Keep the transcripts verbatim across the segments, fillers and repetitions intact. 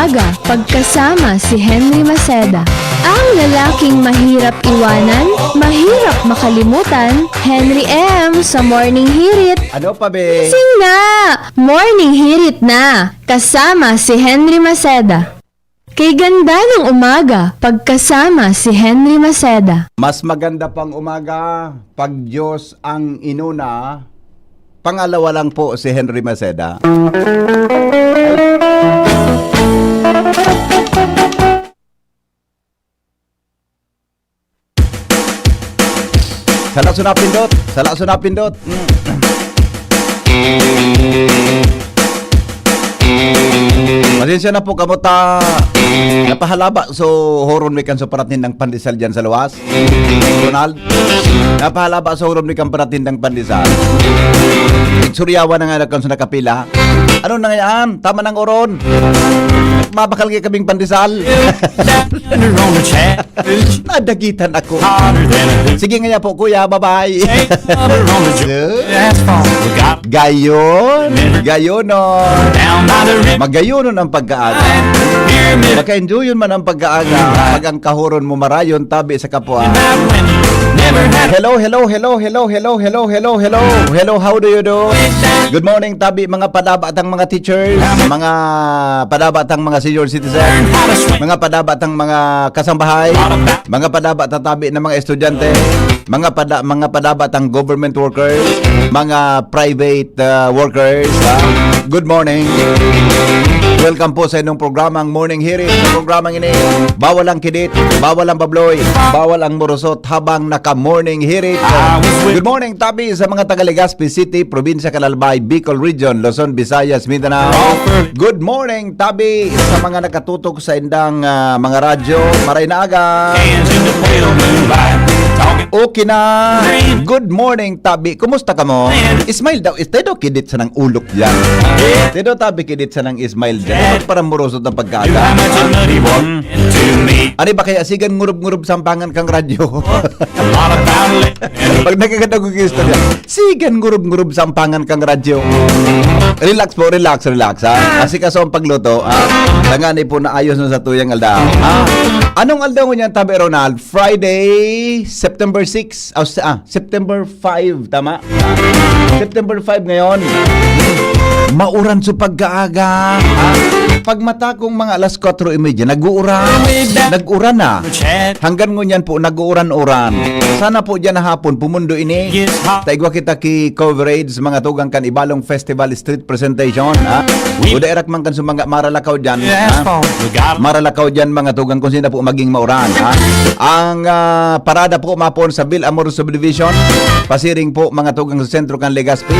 Ga, pagkasama si Henry Maceda. Ang lalaking mahirap iwanan, mahirap makalimutan, Henry M sa Morning Hirit. Ano pa, be? Sing na! Morning Hirit na, kasama si Henry Maceda. Kay ganda ng umaga, pagkasama si Henry Maceda. Mas maganda pang umaga pag Diyos ang inuna. Pangalawa lang po si Henry Maceda. Sala so napindot. Sala so napindot. Mm. Pasensya na po, kamo ta napahalaba so horon mi kan so paratindang pandesal dyan sa luwas. Ronald, napahalaba sa horon mi kan paratindang pandesal. Suryawan na nga na kan so nakapila. Ano na nga yan? Tama ng oron. Mabakal nga kaming pandesal. Nadagitan ako. Sige nga po, kuya. Bye-bye. Gayon. Gayonon. Magayonon ang pagkaaga. Maka-enjoyon man ang pagkaaga. Pag ang kahoron mo marayon, tabi sa kapwa. Hello, hello, hello, hello, hello, hello, hello, hello. Hello, how do you do? Good morning, tabi, mga padabatang mga teachers, mga padabatang mga senior citizen, mga padabatang mga kasambahay, mga padabata tabi na mga estudyante, mga pada, mga padabatang government workers, mga private uh, workers. Uh, good morning. Welcome po sa inyong programang Morning Hirit. Sa programang ini, bawal ang kidit, bawal ang babloy, bawal ang murusot habang naka-morning hirit. Good morning, tabi, sa mga taga Legazpi City, Probinsya Kalalbay, Bicol Region, Luzon, Visayas, Mindanao. Good morning, tabi, sa mga nakatutok sa indang ah, mga radyo. Maray na aga. Okay na. Good morning, tabi. Kumusta ka mo? Smile daw. Stay daw kidit sa nang ulok yan. Stay daw tabi kidit sa nang smile dyan. Magparamurosot ang pagkaaga. Ano ba kaya? Sigan ngurub-ngurub sampangan kang radyo. Pag nagkakatago yung istorya, sigan ngurub-ngurub sampangan kang radyo. Relax po, relax, relax, ha? Asikaso ang pagluto, ha? Tangani po na ayos na sa tuyang aldaw, ha? Anong aldaw ngunyan, Tabi Ronald? Friday, September six, ah, se- ah, September five, tama? September five ngayon. Mauran sa pagkaaga, ha? Pag mata kong mga alas kwatro y media, nag-uuran. Nag-uran na. Hanggang ngunyan po, nag-uuran-uran. Sana po dyan na hapon, pumundo ini. Ta igwa kita ki coverage, mga tugang kan Ibalong Festival Street Presentation, ha? O dai rak man kan sumangga maralakaw dyan, ha? Maralakaw dyan, mga tugang, kung sino po maging mauran, ha? Ang ah, parada po mapon sa Bill Amor Subdivision, pasiring po, mga tugang, sa sentro kan Legazpi,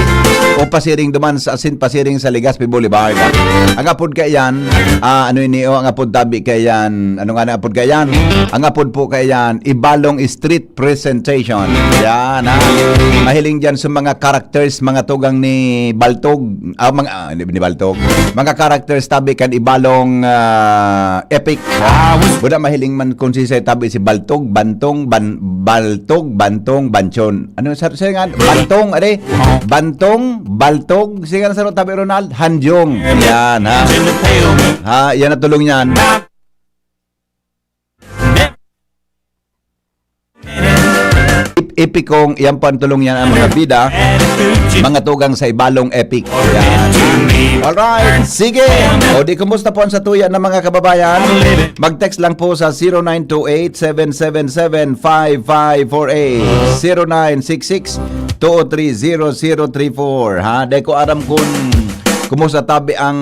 o pasiring duman sa asin pasiring sa Legazpi Boulevard. Ang apod kaiyan, ah, ano ini, oh, ang apod tabi kaiyan, ano nga na apod kaiyan? Ang apod po kaiyan, Ibalong Street Presentation. Yan, ha? Mahiling dyan sa mga characters, mga tugang ni Baltog, ah, mga, ah, ni, ni Baltog. Mga characters tabi kan Ibalong ah, Epic. Buda mahiling man kung si tabi si Baltog, Bantong, Ban, Baltog, Bantong, Banchon. Ano sa, sa nga? Bantong, are? Bantong, Baltog, sige na sa tabi Ronald, Hanjong. Yan, ha? Ha, yan ang tulong yan. Ep- Epicong, yan po ang tulong yan ang mga bida, mga tugang sa Ibalong Epic. Yan. Alright, sige. O di, kumusta po ang satuya ng mga kababayan? Mag-text lang po sa zero nine two eight, seven seven seven, five five four eight, zero nine six six, two three zero zero three four. Ha? Dai ko aram kung kumusta tabi ang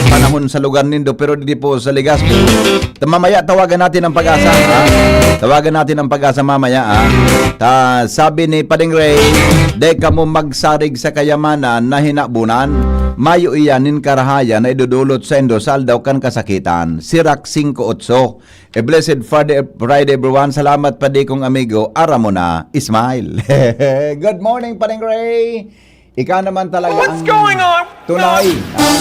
panahon sa lugar nindo, pero didi po sa Legazpi. Ta-, mamaya tawagan natin ang Pag-asa, ha? Tawagan natin ang Pag-asa mamaya, ha? Ta, sabi ni Pading Ray, "Dai kamo magsarig sa kayamanan na hinabunan. Mayo iyan nin karahayan na idodolot saindo sa aldaw kan kasakitan." Sirach singko otso. A blessed Friday, Friday, everyone. Salamat, padi kong amigo. Aram mo na, smile. Good morning, Pading Ray. Ika naman talaga What's ang going on? Tunay. Ah,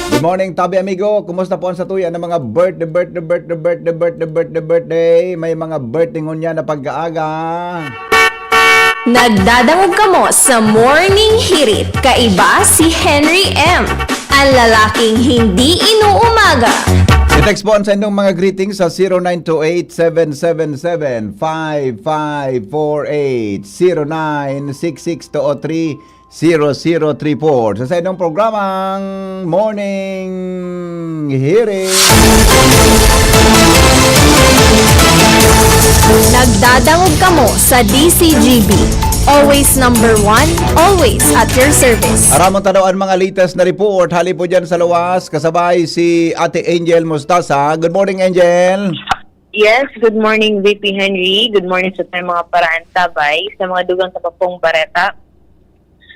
good morning, tabi amigo. Kumusta po ang satuya ng mga birthday, birthday, birthday, birthday, birthday, birthday, birthday? May mga birthday ngunyan na pag-aaga. Nagdadangog kamo sa Morning Hirit. Kaiba si Henry M, ang lalaking hindi inuumaga. Text po ang sa inyong mga greetings sa zero nine two eight, seven seven seven, five five four eight, zero nine six six two oh three, zero zero three four. Sa, sa inyong programang Morning Hirit. Nagdadangog kamo sa D C G B. Always number one, always at your service. Aramon tadaw ang mga latest na report. Hali po dyan sa luwas, kasabay si Ate Angel Mustasa. Good morning, Angel. Yes, good morning, V P Henry. Good morning sa tayong mga paraantabay. Sa mga dugang sa papong bareta,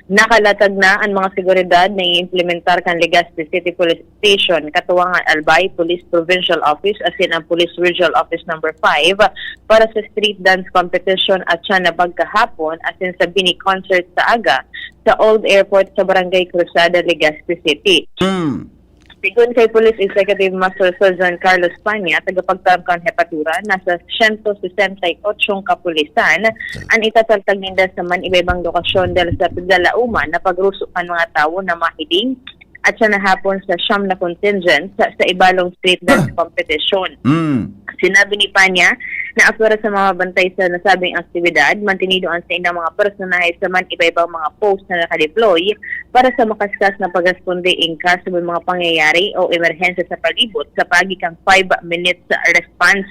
nakalatag na ang mga seguridad na i-implementar kan Legazpi City Police Station, katuwangan Albay Police Provincial Office, asin ang Police Regional Office Number five, para sa street dance competition at siya na pagkahapon, asin sa Bini Concert sa aga, sa Old Airport sa Barangay Cruzada, Legazpi City. Hmm. Sigon kay Police Executive Master Sergeant Carlos Pania, tagapagtaram kan hepatura, nasa siyento sesenta y ocho kapulisan an itataltag ninda sa man iba-ibang lokasyon dahil sa piglalauman na pagruso kan mga tawo na mahiling at siya nahapon sa siyam na contingent sa, sa Ibalong Street Dance Competition. Mm. Sinabi ni Panya na apwera sa mga bantay sa nasabing aktibidad, mantinido ang saindang mga personahe sa man iba-ibang mga post na nakadeploy para sa makaskas na pagresponde in case may mga pangyayari o emerhensya sa palibot sa paagi kan five minutes response.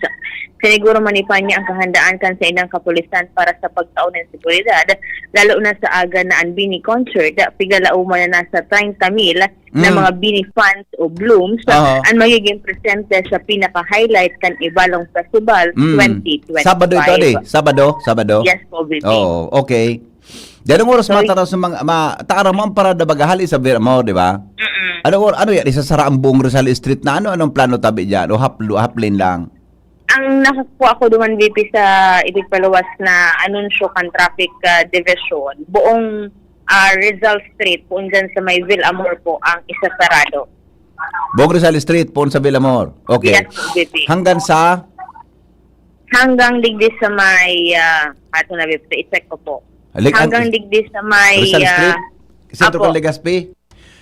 Siniguro man ni Panya ang kahandaan kan saindang kapulisan para sa pagtao nin seguridad, lalo na sa aga na an Bini Concert, piglalauman na nasa treinta mil na Mm. mga Bini fans o Blooms Aha. ang magiging presente sa pinaka-highlight kan Ibalong Festival Mm. twenty twenty-five. Sabado ito, di? Sabado? Sabado? Yes po, V P. Oo, okay. Diyan ang oras Sorry. matara sa mga, ma, taara mo ang parada baga hali sa Villamor, di ba? Mm-mm. Ano, or, ano yan? Isasara ang buong Rizal Street na ano? Anong plano tabi dyan? O half, half lane lang? Ang nakukuha ko duman, V P, sa itigpaluwas na anunsyo kan traffic, ah, division, buong, ah, Rizal Street, kung dyan sa may Villamor po, ang isasarado. Buong Rizal Street, poon sa Villamor. Okay. Yes, V P. Hanggang sa? Hanggang digdi sa may, ah, ato na, V P, i-check ko po. Lig-, Hanggang ang digdi sa may, Rizal ah, Street? Sentro Apo. Kan Legazpi?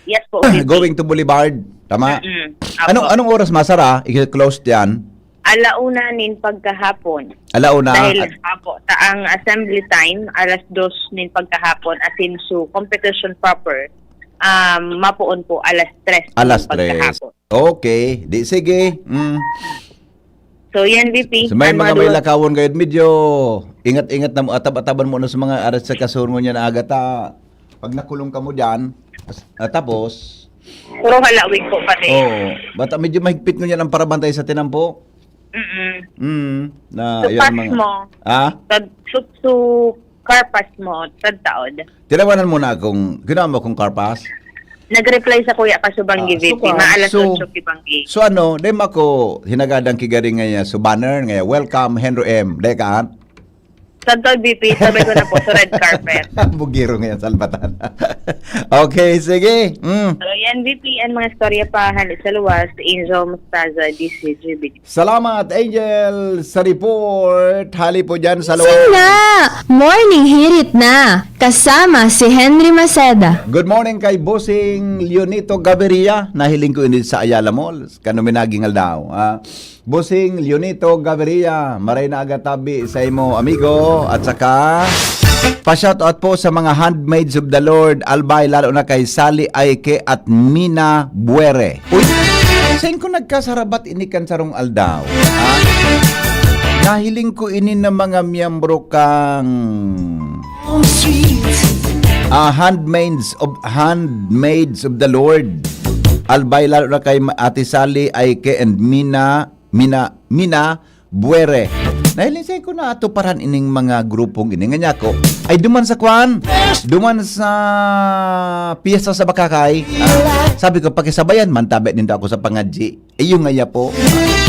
Yes po, V P. Going to Boulevard. Tama? Mm-mm. Apo. Anong, anong oras masara? I-close yan? Alauna nin pagkahapon. Alauna. Dahil, At apo, ta ang assembly time, alas dos nin pagkahapon, asin su competition proper, um, mapoon po alas tres Alas nin tres. pagkahapon. Okay. Di sige. Mm. So, yan, V P. So, may Ang mga mga may duwa- lakawon kayo, medyo ingat-ingat na mo, atab-ataban mo na sa mga aras sa kasurungan niya na agata. Pag nakulong ka mo dyan, as-, ah, tapos, Puro halawig po pati. Oo. Bata, medyo mahigpit ngunyan ang parabantay sa tinampo. Mm-mm. Mm, na, So, yan pass mga mo. Ha? Sa, su, su, car pass mo, tagtaod. Tinawanan mo na akong, ginawa mo akong car pass? Nag-reply sa Kuya Kasubanggi, Ah, V P. suka. Maalas So, otso kibanggi. so ano, dem ako, hinagadang kigaring nga niya, so banner nga, "Welcome, Henry M." Dai ka, ah? Tagtaod, V P, sabay ko na po sa red carpet. Bugiro ngayon, Salbatan. Okay, sige. Mm. So, yan, V P, ang mga istorya pa, hali sa luwas, Angel Mostaza, D C G B. Salamat, Angel, sa report. Hali po dyan sa Gising luwas. na! Morning Hirit na! Kasama si Henry Maceda. Good morning kay Bossing Leonito Gaviria. Nahiling ko ini sa Ayala Mall. Kano minaging aldaw, ha? Bossing Leonito Gaviria, maray na aga tabi sa imo, amigo. At saka, pa-shoutout po sa mga Handmaids of the Lord, Albay, lalo na kay Sally Aike at Mina Buere. Uy, saan ko nagkasarabat ini kan sarong aldaw? Ha? Nahiling ko ini na mga miyembro kang, ah, Handmaids of, Handmaids of the Lord. Albay, lalo na kay Ma-, Ate Sally Aike and Mina, Mina, Mina Buere. Nahiling saan ko natuparan ining mga grupong ini. Nga niya ako, ay duman sa kwan, duman sa piyesta sa Bakakay. Ah, sabi ko, "Pakisabayan man, tabi nindo ako sa pangadji." Iyo nga ya po.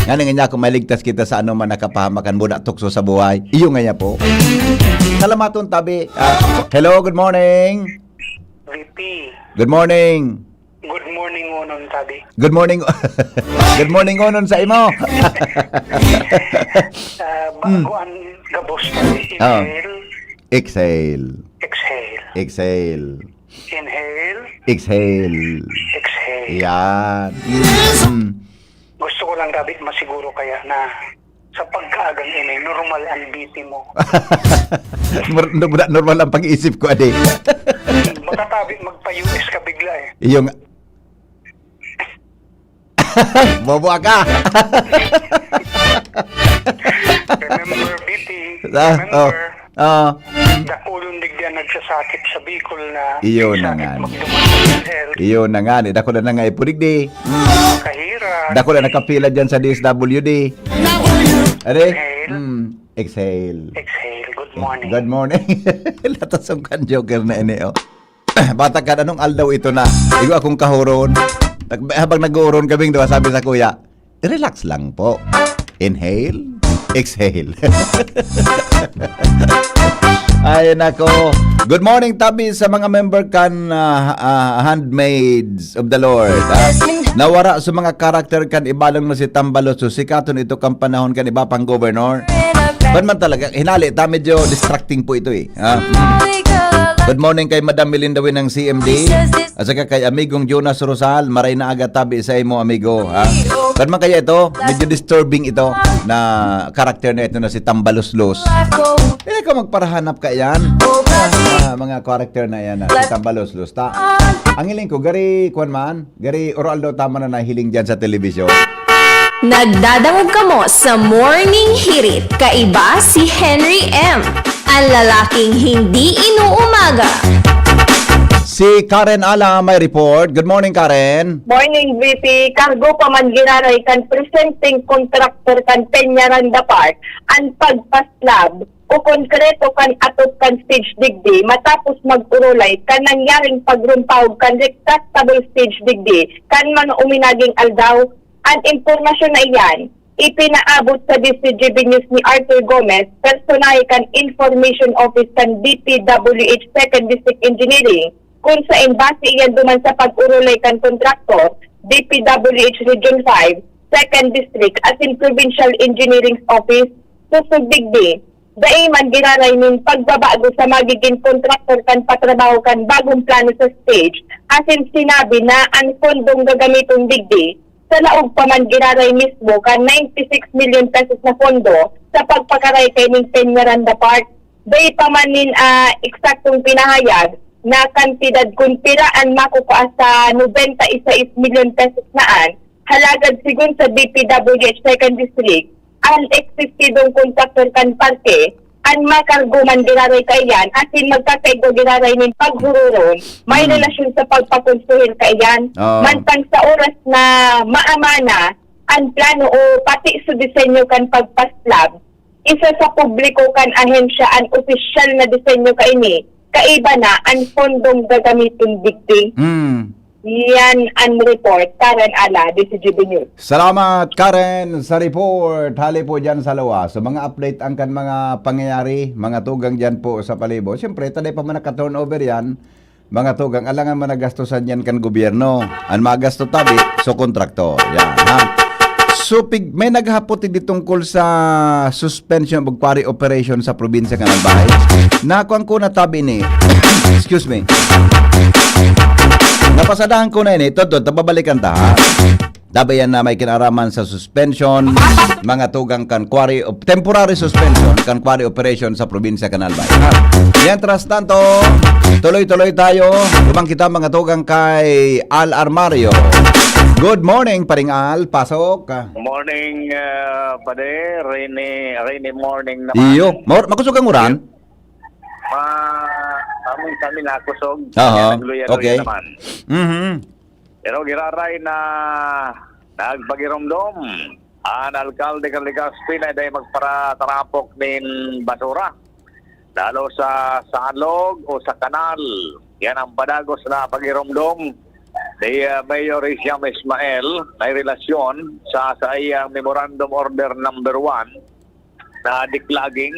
Nga nga niya ako, maligtas kita sa ano man nakapahamakan mo na tukso sa buhay. Iyo nga ya po. Salamaton, tabi. Ah, hello, good morning. V P. Good morning. Good morning, Unon, tabi. Good morning. Good morning, Unon, sa imo. Ah, bago Hmm. ang gabos, tabi. Ah. Inhale. Exhale. Exhale. Exhale. Inhale. Exhale. Exhale. Yan. Mm. Gusto ko lang, David, masiguro kaya na sa pagkaagang ini, normal ang B P mo. Nor- nor- normal ang pag-iisip ko, ade. Baka tabi, magpa-U S ka bigla eh. Iyong... Bobo ka! Remember, B P. Ah, oh, Remember, oh. Dakulon digdi ang nagsasakit sa Bicol na Iyo na nagsakit nga. magduman sa health. Iyo na nga, ni. Dako na na nga ipuligdi. Kahira. Dako na nakapila dyan sa D S W D. Are? Exhale. Hmm. Exhale. Exhale. Good morning. Good morning. Latasong kan joker na ini, oh. Bata ka, anong aldaw ito na? Igo akong kahuron. Nag- habang nag-uuron kaming duwa, sabi sa kuya, "Relax lang po. Inhale, exhale." Ay, nako. Good morning, tabi sa mga member kan ah, ah, Handmaids of the Lord. Ah, nawara sa mga karakter kan ibalong na si Tambalos. So, sikaton ito kan panahon kan iba pang governor. Ban man talaga, hinali ta, medyo distracting po ito eh. Ah. Good morning kay Madam Melinda Win ng C M D. At saka kay amigong Jonas Rosal, maray na aga tabi sa imo, amigo. Ha? Kan man kaya ito, medyo disturbing ito na karakter na ito na si Tambaluslos. Eh, ikaw magparahanap ka yan. Ah, mga karakter na yan, ah, si Tambaluslos. Ta, ang hiling ko, gari, kwan man, gari, oral daw tama na nahiling dyan sa telebisyon. Nagdadangog kamo sa Morning Hirit. Kaiba si Henry M, ang lalaking hindi inuumaga. Si Karen Ala may report. Good morning, Karen. Morning, V P. Kargo pa man giraray kan presenting contractor kan Peñaranda Park an pagpaslab o konkreto kan atop kan stage digdi matapos mag-urulay kan nangyaring pagrumpawog kan retractable stage digdi kan mga uminaging aldaw. An impormasyon na iyan, ipinaabot sa D C G B News ni Arthur Gomez, personahe kan Information Office kan D P W H Second District Engineering, kun saen base iyan duman sa pag-urulay kan kontraktor, D P W H Region five, Second District, asin Provincial Engineering Office, Sosog Digdi. Dai man giraray nin pagbabago sa magigin kontraktor kan patrabaho kan bagong plano sa stage, asin sinabi na an pondong gagamiton digdi sa laog pa man giraray mismo kan ninety-six million pesos na pondo sa pagpakaray kaining Peñaranda Park. Dai pa man nin ah, eksaktong pinahayag na kantidad kun pira an makukua sa nobenta y seis milyon pesos na an halagad, segun sa D P W H Second District, an eksistidong kontraktor kan parke, an makargo man giraray kaiyan asin magkakaigwa giraray nin paghururon may Hmm. relasyon sa pagpakonsuhir kaiyan. Oo. Mantang sa oras na maamana an plano o pati sa disenyo kan pagpaslab, isa sa publiko kan ahensya an opisyal na disenyo kaini, kaiba na an pondong gagamiton digdi. Hmm. Yan an report, Karen Ala, D C G B News. Salamat, Karen, sa report. Hali po dyan sa luwas. So, mga update ang kan mga pangyayari, mga tugang dyan po sa palibot. Siyempre, taday pa man naka-turnover yan. Mga tugang, alangan man nagastosan yan kan gobyerno. Ang magasto tabi, so kontraktor. Yan, ha? So, pig, may naghapot di tungkol sa suspension of quarry operation sa probinsya kan Albay. Nakuan ko na tabi ni, excuse me. Napasadahan ko na ini. Ito, ito, tababalikan ta, ha? Tabi yan na may kinaraman sa suspension, mga tugang kan quarry, op- temporary suspension kan quarry operation sa probinsya kan Albay. Ha? Mientras tanto, tuloy-tuloy tayo. Lumang kita, mga tugang, kay Al Armario. Good morning, Paring Al. Pasok. Morning, uh, pade. Rainy, rainy morning naman. Iyo. Maur- makusog ang uran? Ma, amin kami nakusog. Aha. Kaya nagluya-luya Okay. naman. Mhm. Pero giraray na nagpagiromdom an alkalde kan Legazpi na dahil magparatarapok nin basura, lalo sa salog o sa kanal. Yan ang padagos na pagiromdom ni uh, Mayor Hisham Ismail na relasyon sa saiyang Memorandum Order Number One na declogging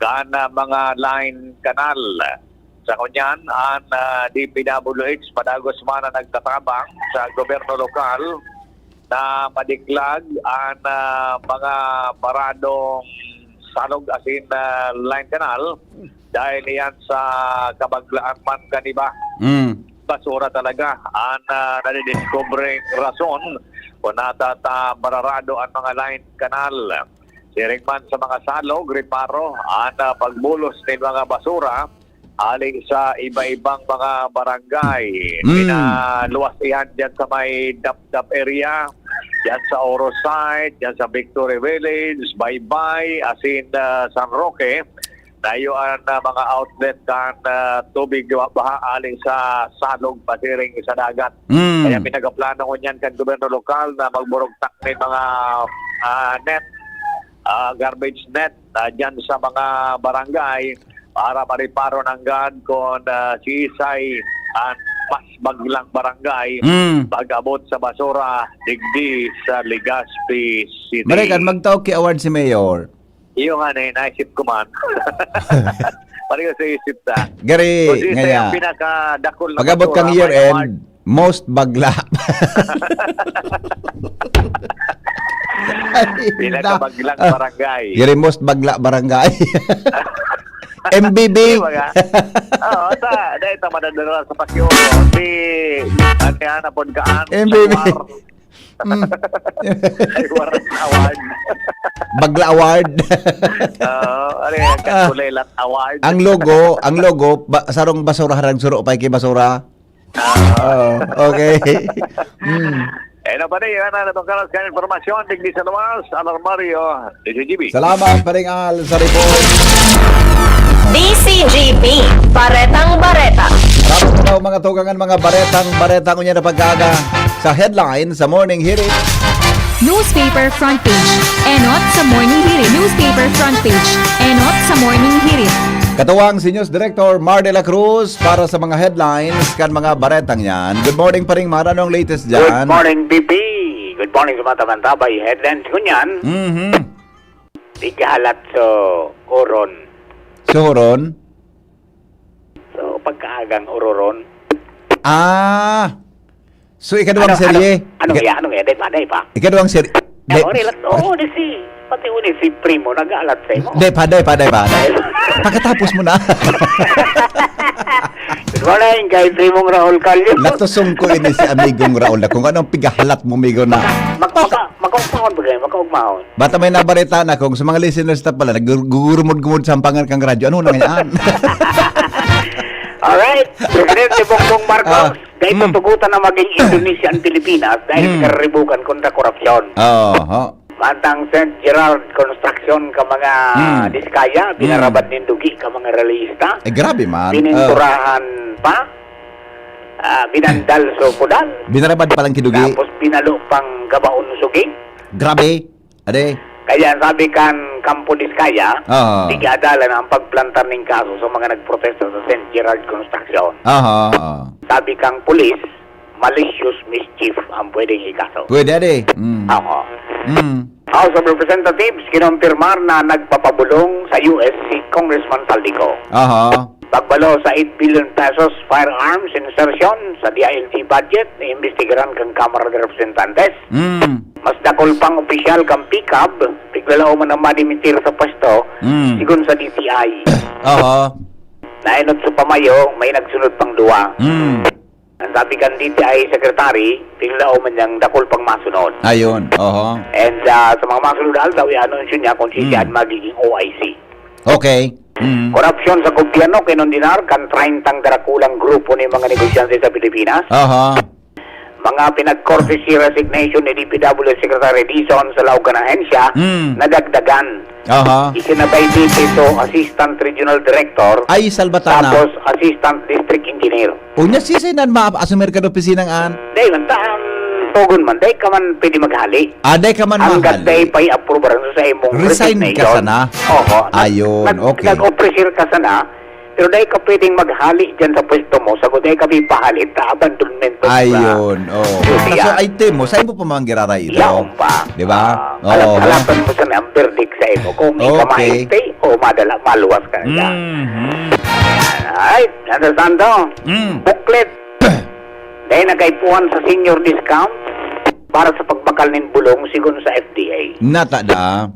kan uh, mga line kanal. Sa kunyan, ang uh, D P W H padagos man na nagtatabang sa gobyerno lokal na madiklag ang uh, mga paradong salog asin uh, line kanal dahil yan sa kabaglaan man kan iba. Mm. Basura talaga ang uh, nadidiskubreng rason Kung nata ta bararado an mga line kanal. Siring man sa mga salog, reparo, an, ah, pagbulos nin mga basura hali sa iba-ibang mga barangay. Mm. Pinaluwas iyan diyan sa may Dapdap area, diyan sa Oro Side, diyan sa Victory Village, Baybay, asin, ah, San Roque. Nayo an, ah, mga outlet kan, ah, tubig baha hali sa salog pasiring sa dagat. Mm. Kaya pinagaplano ngunyan kan gobyerno lokal na magburugtak nin mga, ah, net, ah, garbage net, ah, diyan sa mga barangay para mareparo nanggad kun, ah, siisay an mas baglang barangay Mm. pag-abot sa basura digdi sa Legazpi City. Balikan, magtao ki award si Mayor. Iyo nga ni, naisip ko man. Pareho sa isip ta. Gari, Kung sino ngaya. yung pinakadakol na Pag-abot basura, kang may year award. end, most bagla. Ay, Pinakabaglang na. barangay. Gari, most bagla barangay. M B B. Di ba nga? Oo, sa, dahil ta madadala sa pakiulo. Si, ano yan, napod kaan? M B B. Jaguar. Mm. Ay, Warren Award. Bagla Award. Oo, ano yan? Ah, Katulelat Award. ang logo, ang logo, ba, sarong basurahan, suro pa ki basura. Ah. Oo, okay. Mm. Eh, na ba na yun? Ano itong kalas ka informasyon? Digdi sa luwas, Alarmario, D C G B. Salamat, Paring Al, sa report. D C G B, Baretang Bareta. Dapat na daw mga tugangan, mga baretang, baretang unya na pag-aga sa headline sa Morning Hirit. Newspaper front page. Enot sa Morning Hirit. Newspaper front page. Enot sa Morning Hirit. Katuwang si News Director Mar de la Cruz para sa mga headlines kan mga baretang yan. Good morning, Paring Mar. Anong latest Good dyan? morning, B B. Good morning sa mga tabantabay. Headlines ko niyan. Mhm. Pigahalat so uron. Suhuron? So, pagkaagang ururon. Ah! So, ikaduhang Ano, serye? ano, ano Ika- nga, ano nga? Dai pa, dai pa. Ikaduhang serye? Dai- Ako, relax. Oo, di si, pati uni si Primo, nag-aalat sa imo. Dai pa, dai pa, dai pa. Pakatapos mo na. Good morning kay Primong Raul Calyo. Natosong ko ini si amigong Raul na kung anong pigahalat mo, migo na. Mag-, maka-, makaugmahon ba kayo? Makaugmahon. Bata may nabarita na kung sa mga listeners ta pala, naggugurumod-gumod sa hampangan kang radyo. Ano na yan? Alright. Presidente Bongbong Marcos, Ah, dahil mm. tutugutan na maging Indonesia ang Pilipinas dahil Mm. sa kararibukan kontra korupsyon. Oo, ho. Mantang Saint Gerard Construction ka mga Mm. Diskaya, Mm. binarabad nin dugi ka mga realista. Eh, grabe man. Pininturahan Ah. pa. Ah, binandal so kudal. Binarabad palang kidugi. Tapos pinalo pang gabaon suging. Grabe. Ade. Kaya sabi kan Kampo Diskaya, Oo. tigadalan na ang pagplantar ning kaso sa mga nagprotesta sa Saint Gerard Construction. Aha, oo. Sabi kang pulis, malicious mischief ang pwedeng ikaso. Pwede, ade. Mm. Oo. Mm. House of Representatives kinompirmar na nagpapabulong sa U S si Congressman Zaldy Co. Aha. Pagbalo sa eight billion pesos firearms insertion sa D I L G budget, naimbestigaran kan Kamara de Representantes. Mm. Mas dakul pang opisyal kan PCAB, piglalaoman na madimitir sa pwesto, Mm. sigon sa D T I. Aha. Nainot sa pamayo, may nagsunod pang duwa. Mm. Ang sabi kan D T I Secretary, piglalaoman niyang dakul pang masunod. Ayun, oho. And, ah, sa mga masunod na aldaw, i-anunsyo niya kung siya Mm. magiging O I C. Okay. Mm. Korupsyon sa gobyerno, kinondenar kan treyntang darakulang grupo nin mga negosyante sa Pilipinas. Aha. Mga pinag-courtesy resignation ni D P W Secretary Dizon sa laog kan ahensya, Mm. nadagdagan. Aha. Isinabay dito ito, Assistant Regional Director, Ay, salbata na. tapos Assistant District Engineer. Unya, sisay nan ma-asumir kan opisinang an? Dai man, ta-, ang tugon man, dai ka man pwede maghali. Ah, dai ka man Hanggat maghali. dai pa i-approbaran sa imong Resign ka resignation. sana? Oho. Nag-, Ayun, nag-, okay. nag-officer ka sana, pero dai ka pwedeng maghali dyan sa pwesto mo, sagot dai ka pipahali, ta abandonment of, ah, Ayun, oh. duty, So, ah. ay, Timo, sa imo pa man giraray ito? Yaon pa. Di ba? Ah, Oo. alam-, alapan mo sana ang verdict sa imo. Kung ikaw Okay. maipay o madala, maluwas ka na siya. Mhm. Alright, understand to? Mm. Booklet. Dai na kaipuhan sa senior discount para sa pagbakal nin bulong sigon sa F D A. Nata da.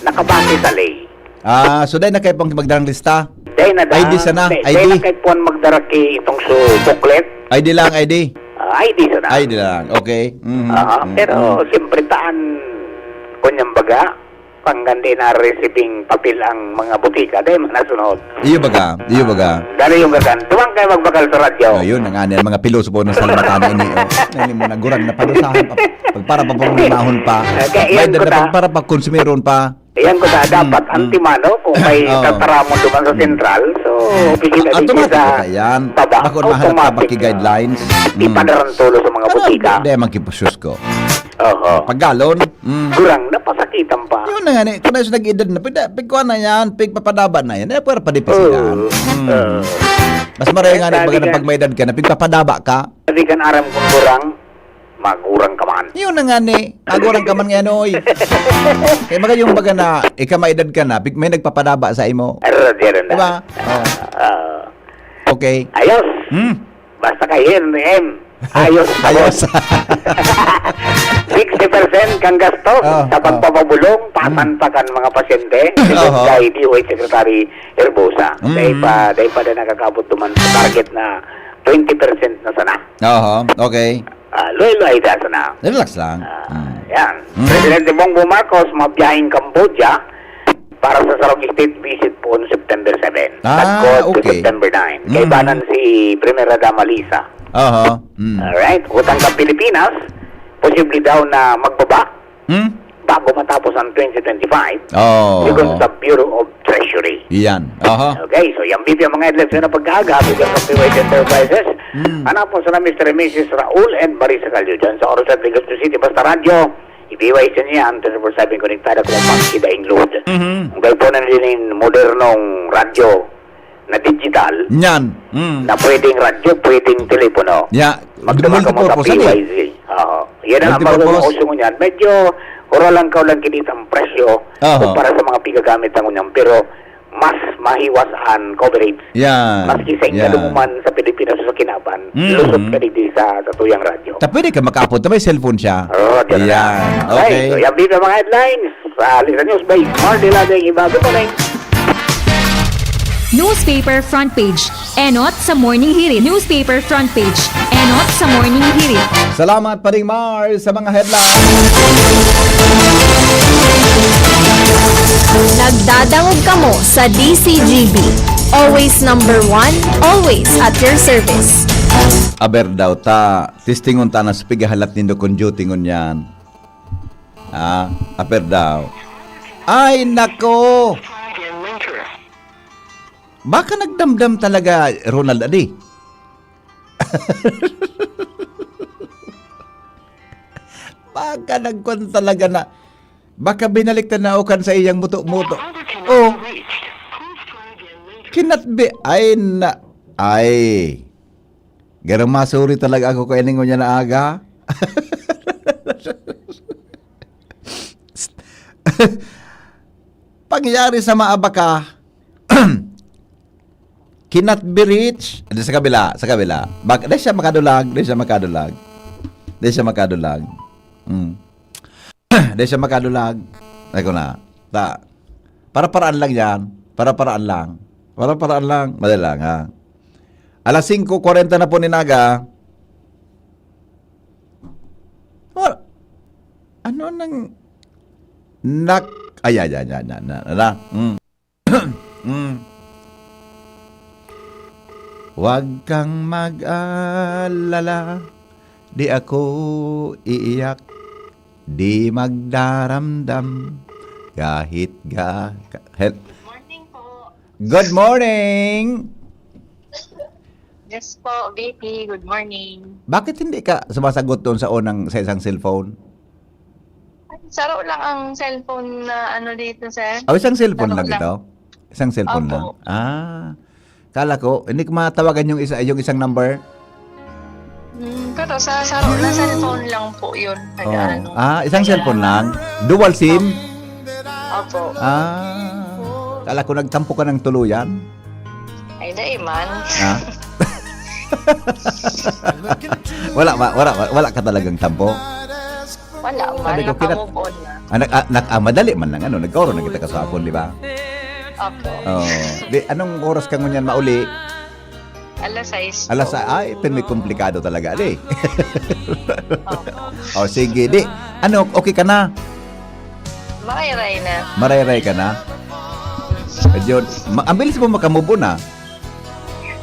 Nakabase sa ley. Ah, so dai na kaipuhan magdarang lista? Dai na da. I D sana, Dai, I D. dai na kaipuhan magdara ki itong su booklet. I D lang, I D. I D sana. I D lang. Okay. Mhm. Ah, Mm, pero mm. siyempre, taan, kunyang baga, panggan di na receiving papel ang mga butika, dahil manasunod. Iyo baga, iyo baga. Dali yung gagan. Tuwang kayo magbakal sa radyo. Oh, yun, ang ani, ang mga pilosopo na salamatan ini, oh. Nani mo, nagurang na padusahan pa. Pag para pa pumulmahon pa. Okay, May iyan ko dad na ta. pag para pa konsumeron pa. Iyan ko na, Mm, dapat mm. antimano, kung may Oo. tataramon duman sa Mm. sentral, so, bigyan na Automatic bigyan sa na yan. baba, Bako na hanap ka automatic. paki-guidelines. Mm. Ipadaran tulo sa mga Ano, butika. di, di, magkipusyos ko. Oho. Pag galon, mm. Gurang, napasakitan pa. Yun na nga ni, kung na siya nag-edad na, pwede, pigkuha na yan, pigpapadaba na yan, eh, pwede pa di pa sila. Oo. Mm. Oo. Mas maray nga ni, Sabi baga na ka pag may edad ka na, pigpapadaba ka. Sabi kan aram kong gurang, magurang ka man. Yun na nga ni, magurang ka man ngayon, oy. Kaya baga yung baga na, ika may edad ka na, pig-, may nagpapadaba sa imo. Pero, di rin na. Diba? Oo. Ah. Okay. Ayos. Hmm. Basta kayo, M. Ayos, Ayos. Sixty percent kang gasto Oh, sa oh. pagpapabulong, Mm. pasan pa kan mga pasyente, Oo. kay D O H Secretary Herbosa. Mm. Dahil pa, dahil pa na nakakabot duman sa target na twenty percent na sana. Oho, okay. Ah, luhay-luhay da sana. Relax lang. Ah, Mm. yan. Mm. Presidente Bongbong Marcos, mabiyaheng Cambodia para sa sarong state visit poon September seven. Ah, Tagkod okay. September nine. Mm. Kaibanan si Primera Dama Lisa. Oho. Mm. Alright. Utang kan Pilipinas, posible daw na magbaba Hmm? bago matapos ang twenty twenty-five, Oh. sigon sa Bureau of Treasury. Iyan. Aha. Okay, so yan, B P, ang mga headlines na pag-aaga, bigyan ng P Y S Enterprises. Hmm. Hanapon sila Mister and Missus Raul and Marisa Calio dyan sa Oro City, Legazpi City. Basta radyo, i-B Y S niya ang twenty-four seven konektado kung pang iba in load. Mhm. Ang kaipunan din yung modernong radyo na digital, Yan. Mm. na pwedeng radyo, pwedeng telepono. Ya, Magduman ka mo sa multipurpose, ano eh? P Y Z. Oo. Yan ang Multipurpose. Ang uso ngunyan. Medyo, ora lang ka lang kinita ang presyo Aha. kumpara sa mga pigagamit na ngunyan. Pero, mas mahiwas ang coverage. Yan. Maski sa Yan. Ingaluman sa Pilipinas sa Kinaban, Mm. lusot ka digdi sa, sa tuyang radyo. Ta pwede ka makaapod na may cellphone siya. Oo, dyan na Yan. lang. Okay, Okay. so yan dito ang mga headlines. Sa Lisa News by Marty Lading Iba. Good morning. Newspaper front page. Enot sa Morning Hirit. Newspaper front page. Enot sa Morning Hirit. Salamat, Paring Mar, sa mga headlines. Nagdadangog kamo sa D C G B. Always number one, always at your service. Aber daw ta, testingon ta na sa pigahalat nindo kun duty ngunyan. Ah, aber daw. Ay, nako! Baka nagdamdam talaga, Ronald, adi. Baka nagkwan talaga na, baka binalik na naukan sa iyang muto-muto. Oh. Cannot be, ay na, ay. Garo masuri talaga ako kay ningon niya na aga. Pangyari sa maaba ka, cannot be reached. Di sa kabila, sa kabila. Bak-, di siya makadulag, di siya makadulag. Di siya makadulag. Mm. Di siya makadulag. Ay ko na. Ta, para-paraan lang yan. Para-paraan lang. Para-paraan lang. Madali lang, ha? Alas singko kwarenta na po ni Naga. Wala. Ano nang nak-, ay, ay, ay, ay, na, na, na, na. Mm. Mm. Huwag kang mag-alala, di ako iiyak, di magdaramdam, kahit ga-, ka-, hel-, Morning po. Good morning! Yes po, V P. Good morning. Bakit hindi ka sumasagot doon sa unang, sa isang cellphone? Ay, saro lang ang cellphone na ano dito, sir. Oh, isang cellphone Saro lang lang. ito? Isang cellphone Opo. lang? Ah. Kala ko, hindi ko matawagan yung isa, yung isang number? Hmm, pero sa saro na cellphone lang po yun. Nag-ano. Oh. Ah, isang Kaya cellphone lang? Dual SIM? Opo. Ah. Kala ko nagtampo ka ng tuluyan? Ay, dai man. Ha? Wala, wa-, wala, wa-, wala ka talagang tampo? Wala man. Sabi ko, kinat-, Naka-move on na. ah, nag-, ah, nag-, ah, madali man lang, ano, nagkaroon na kita kasapon, di ba? Opo. Oh. Di, anong oras ka ngunyan mauli? Alas sais po. Alas sais, ay, ito may komplikado talaga, di? Opo. O, sige, di. Ano, okay ka na? Marayray na. Marayray ka na? Medyo, ma- ang bilis mo makamove on, ah.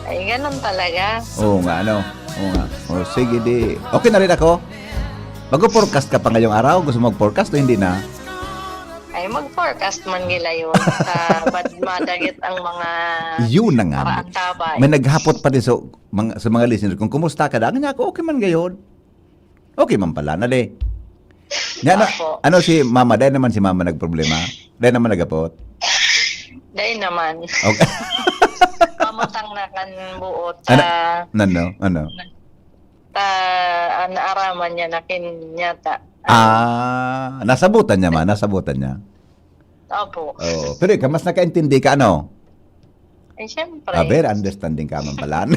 Ay, ganun talaga. Oo nga, ano? Oo nga. O, sige, di. Okay na rin ako. Mag-forecast ka pa ngayong araw? Gusto mo mag-forecast o hindi na? Ay, mag-forecast man gila yun. Sa bad madagit ang mga Yun na nga. Paraang tabay. May naghapot pa din sa mga, sa mga listener kung kumusta ka. Daan niya ako, okay man gayon. Okay man pala, na de. Nya, ano, Opo. Ano si mama? Dahil naman si mama nagproblema? Dahil naman nagapot? Dahil naman. Okay. Pamutang na kan buot. Ano? Ah, Nano? Ano? Ta, ah, naaraman niya na kin-, yata. Ah, nasabutan niya man, nasabutan niya. Opo. Oo, pero ikaw, mas nakaintindi ka, ano? Eh, syempre. Ah, very understanding ka man pala.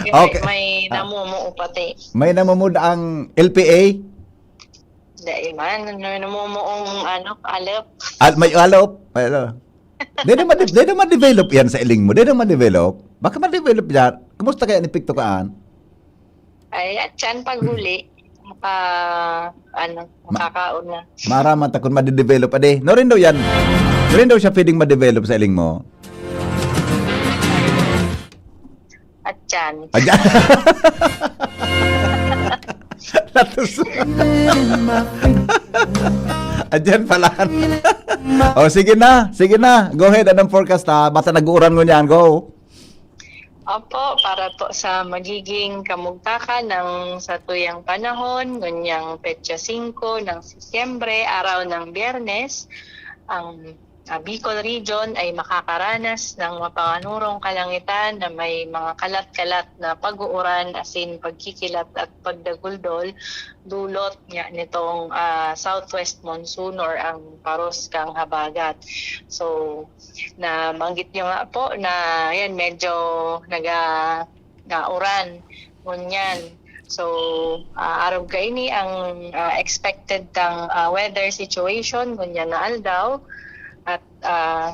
Yung Okay. May, may namumuo pati. May namumuo ang L P A? Dai man, ano, namumuong, ano, alop. Al-, may alop? May alop. Dai naman, dai naman develop yan sa iling mo. Dai naman develop. Baka ma-develop yan. Kumusta kaya ang epekto kaan? Ay, at yan, pag huli, maka-, ano, Ma-, makakaon na. Maramat akong ma-develop. Ade, no rin daw yan. No rin daw siya pwedeng ma-develop sa iling mo. At yan. Adyan. Latos. Adyan pala. O, sige na. Sige na. Go ahead. Anong forecast, ha? Basta nag-uuran ngunyan. Go. Opo, para po sa magiging kamugtakan ng satuyang panahon, ngunyang petsa singko ng Setyembre, araw ng Biyernes, ang, ah, Bicol Region ay makakaranas ng mapanganurong kalangitan na may mga kalat-kalat na pag-uuran, asin pagkikilat at pagdaguldol, dulot nga nitong, ah, southwest monsoon or ang paros kang habagat. So, nabanggit nyo nga po na, yan, medyo naga-, nauran, ngunyan. So, ah, arog kaini ang, ah, expected tang, ah, weather situation, ngunyan na aldaw. At, ah,